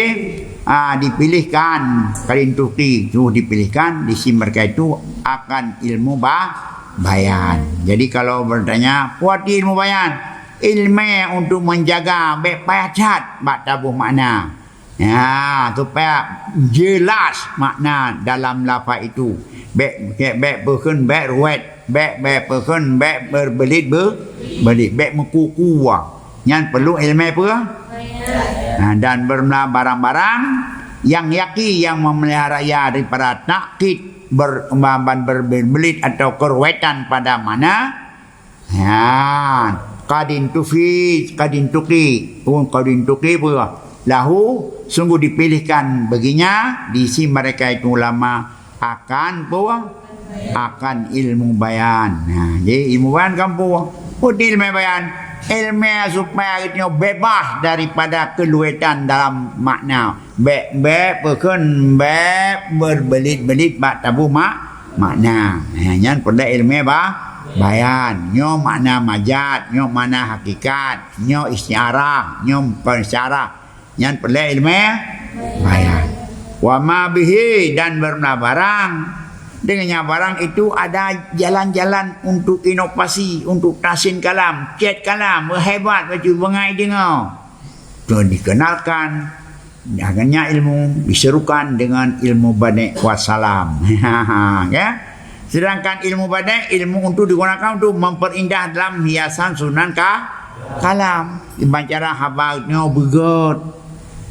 ah, dipilihkan, kalintuki, sungguh dipilihkan di si mereka itu akan ilmu ba-, bayan. Jadi kalau bertanya, kuat ilmu bayan, ilmu untuk menjaga, bèk payah cat bak taboh makna. Ya, supaya jelas makna dalam lafaz itu. Bèk, bèk, bèk peukeun, bèk ruet, bèk, bèk peukeun, bèk berbelit, be-, belit, bèk meukuku. Nyan perlu ilmu apa? Nah, dan bermula barang-barang yang yaki yang memelihara ia daripada takkid ber-, ban berbelit atau keruetan pada mana, ha, kadin tufi, kadin tuki. Oh, kadin tuki apa? Lahu, sungguh dipilihkan baginya di si mereka itu ulama akan apa? Akan ilmu bayan. Nah, jadi ilmu bayan kan apa? Apa ilmu bayan? Ilmu supaya kita bebas daripada keluetan dalam makna. Bèk, bèk peukeun, bèk berbelit-belit bak taboh mak-, makna. Ha, nyan peureulèe ilmu ba-, bayan. Nyoe makna majaz, nyoe makna hakikat, nyoe isti'arah, nyoe peuisti'arah. Nyan peureulèe ilmu bayan. Wa ma bihi, dan beureulah barang. Dengan nyan barang itu ada jalan-jalan untuk inovasi, untuk tahsin kalam, cèt kalam, meuhebat bacut beungai deungoe. Itu dikenalkan. Dengan nyan ilmu diserukan dengan ilmu badi' wassalam. Ya. Sedangkan ilmu badi', ilmu untuk digunakan untuk memperindah dalam hiasan sunan ka-, kalam. Iban cara haba nyoe beugèt.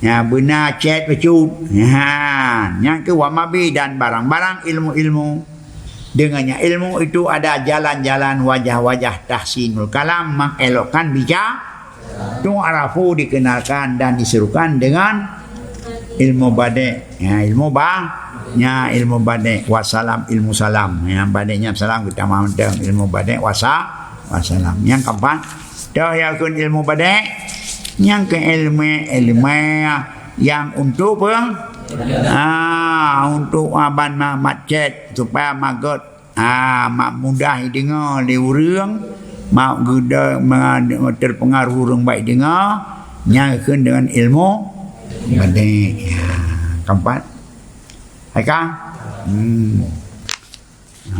Ya, beuna cèt bacut. Ya, nyang keu wa ma bihi dan barang-barang ilmu-ilmu. Dengan nyan ilmu itu ada jalan-jalan wajah-wajah tahsinul kalam, mengelokkan bicara. Tu'rafu dikenalkan dan diserukan dengan ilmu badi'. Ya, ilmu ba-, ya, ilmu badi', wassalam, ilmu salam. Ya, badi' nyan salam, kita mantong ilmu badi', wassa-, wassalam. Nyang keempat, toh ya kheun ilmu badi', nyang keu ilmu, ilmu yang untuk pe-, ah, untuk aban ma-, macet supaya magét. Ha, mak mudah jideungoe lé ureueng, mak geuda-, ma-, teupeungaruh ureueng bak jideungoe, nyan kheun deungon ilmu badi'. Ya, keempat. Hai ka? Hmm. Ha,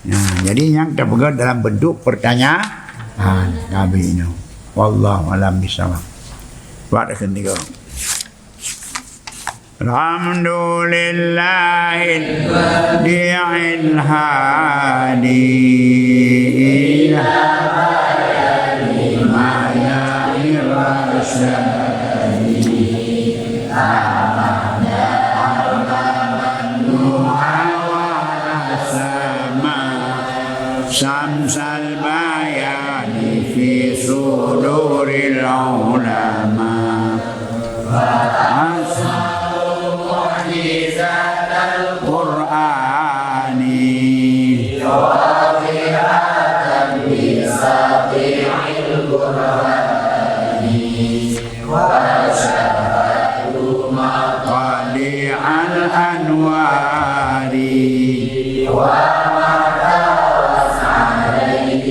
ya, jadi nyan teupeugah dalam bentuk pertanyaan. Ha, habis nyoe. Wallahu a'lam bishawab. Buat ketiga. Alhamdulillahil badi'il hadi ila bayani ma ya'ir rasyadi. Ahmada Ahmad Nuha wa Rasama Samsal في صدور العلماء. فأظهروا معجزة القرآن واضحة بساطع البرهان. وشاهدوا مطالع الأنوار وما طرت عليه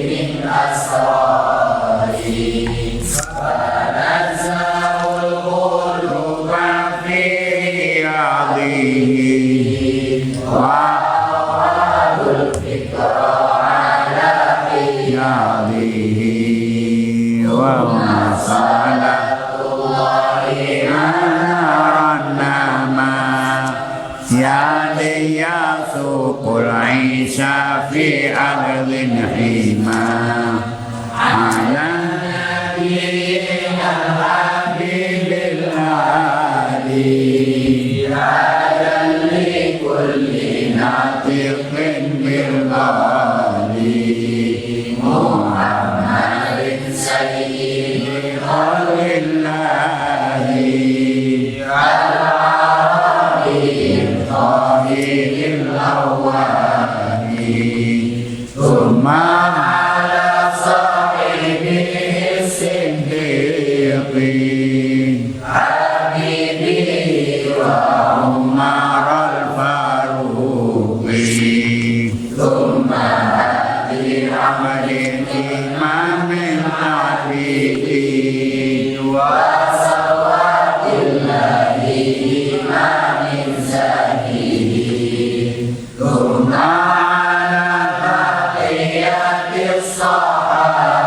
من أسرار. فنزهوا القلوب في رياضه وأوعدوا الفكر على حياضه. ثم صلاة الله أنار النما، سيادي يسوق العيش في أرض حما. على نبينا الحبيب الهادي، هدى لكل ناطق بالغالي. محمد سيد خلق الله، العربي الطاهر الأواب. ثم على صاحبه الصديق، حبيبه وعمر الفاروق. ثم أبي عمرو إمام العابدين، وصلوات الله إمام الزاهدين. ثم على بقية الصحابة،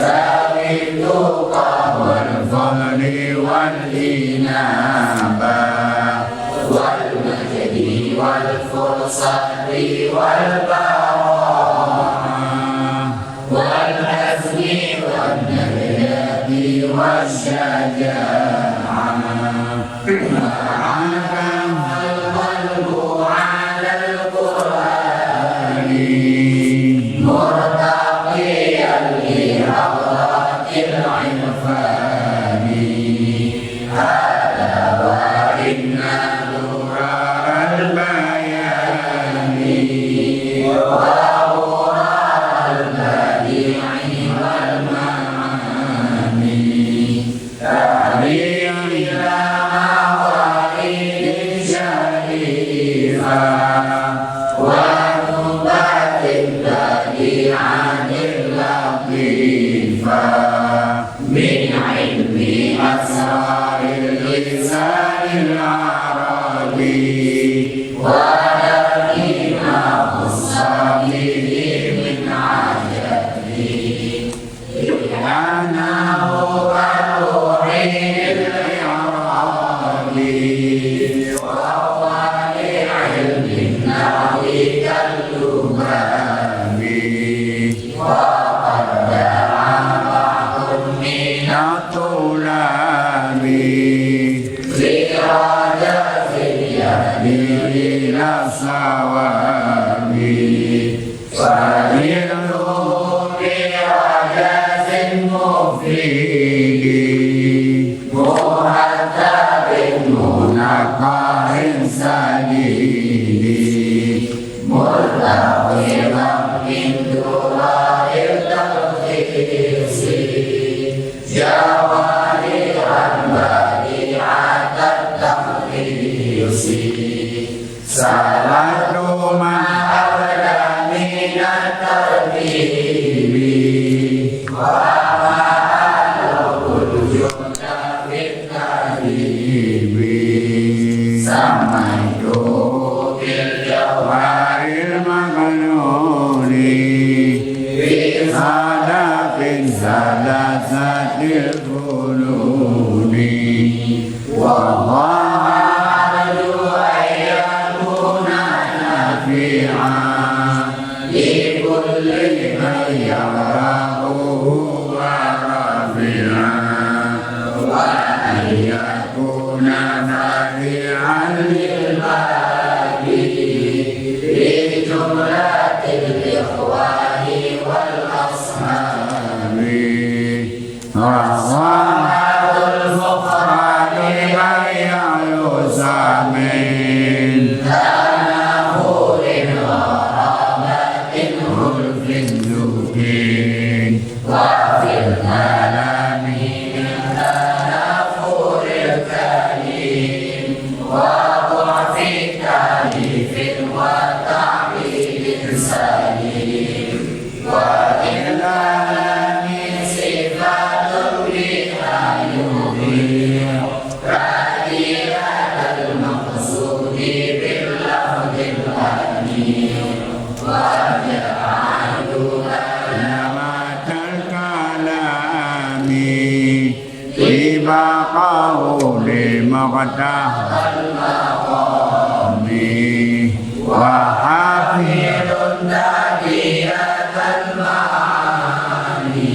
ذوي التقى والفضل والإنابة، والمجد والفرصة والبراعة، والعزم والنبلة والشجاعة. وعكف القلب على القرآن، مرتقيا لحضرة العرفان. هذا وإن درر البيان وغرار البديع والمعاني. تهدي إلى مواهب شريفة وتبات البديعة اللطيفة. من علم أسرار اللسان العربي ونبي ما خص به من عجب. لأنه كالروح في الإعراب، وهو لعلم النحو كاللباب. وقد دعا بعض من الطلاب برجز يهدي إلى الصواب. فرحته برجز مفيد مهذب منقع سديد. مرتقبا من درر التلخيص جواهرا بديعة التخليص. سردت ما أبدى من الترتيب وما أهله الجند في التهذيب. سميته بالجوهر المكنون في صدف ثلاثة الفنون. والله أرجو أن يكون نافعا لكل من يقرأه ورافعا، وأن يكون فاتحا للباب لجملة الإخوان والأخوات. ووهب الفقر لمن يعلو سامين. في الزكين وفي الكلام من تنافر الكليم وضعف تأليف وتعبير سليم وإلا من صفات بها يضيع رذيلة المقصود باللفظ الأمين. وجعلوا كلمة الكلام طباقه لمقتضى المقام. وحافظ تأدية المعاني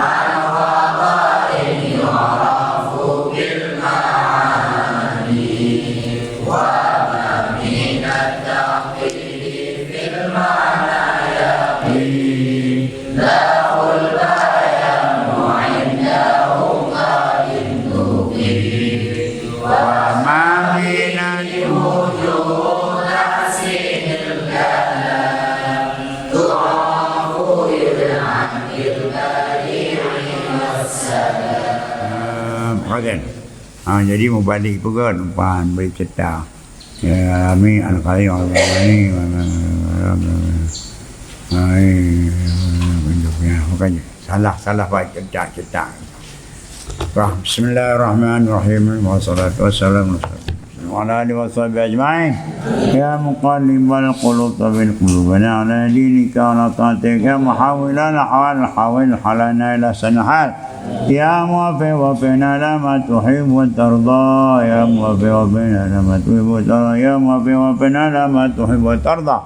عن خطأ يعرف بالمعاني. وما من التعقيد في المعنى يقين له البيان عندهم قد نقل. وما من الوجوه تحسين الكلام تعرف إذ عن البديع والسلام. Hafidh. Ha, jadi mubalik peugot umpan beri cerita. Ya, Rami Al-Qayyum Al-Ghazali. Ha, eh, makanya salah, salah baca cerita, cerita. Rah-, Bismillahirrahmanirrahim. Wassalatu wassalamu ala Rasulillah wa ala alihi wa sahbihi ajma'in. Ya muqallibal qulub, tsabbit qulubana ala dinika wa ala ta'atik. Ya muhawwilal ahwal, hawwil halana ila ahsanil hal. Ya muwaffiq, waffiqna ila ma tuhibbu wa tarda. Ya muwaffiq, waffiqna ila ma tuhibbu wa tarda. Ya muwaffiq, waffiqna ila ma tuhibbu wa tarda.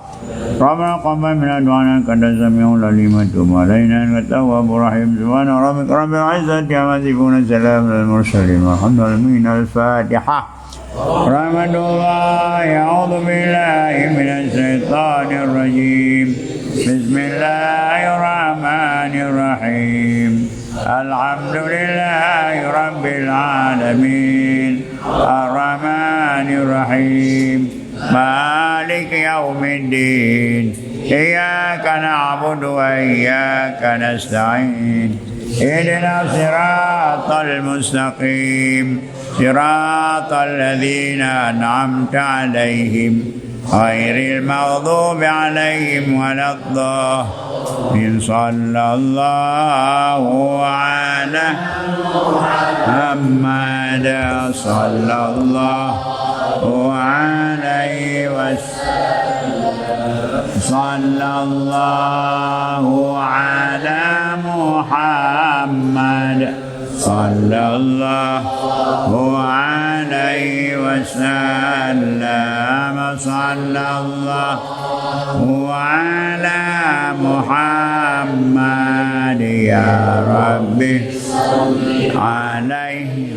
Rabbana taqabbal minna du'ana innaka antas samiul alim wa tub alaina innaka tawwabur rahim. Subhana rabbika rabbil izzati amma yasifun, salamun alal mursalin walhamdulillahi rabbil alamin. Al-Fatihah. Rahmatullah, a'udzu billahi minasy syaithanir rajim. Bismillahirrahmanirrahim. Alhamdulillahi rabbil alamin. Arrahmanirrahim. Maliki yaumiddin. Iyyaka na'budu wa iyyaka nasta'in. Ihdinas siratal mustaqim. Siratal ladzina an'amta 'alaihim, ghairil maghdubi 'alaihim waladdallin. Sallallahu ala Muhammad, sallallahu alaihi wasallam. Sallallahu ala Muhammad. Sallallahu alaihi wasallam. Sallallahu ala Muhammad. Ya Rabbi, salli alaihi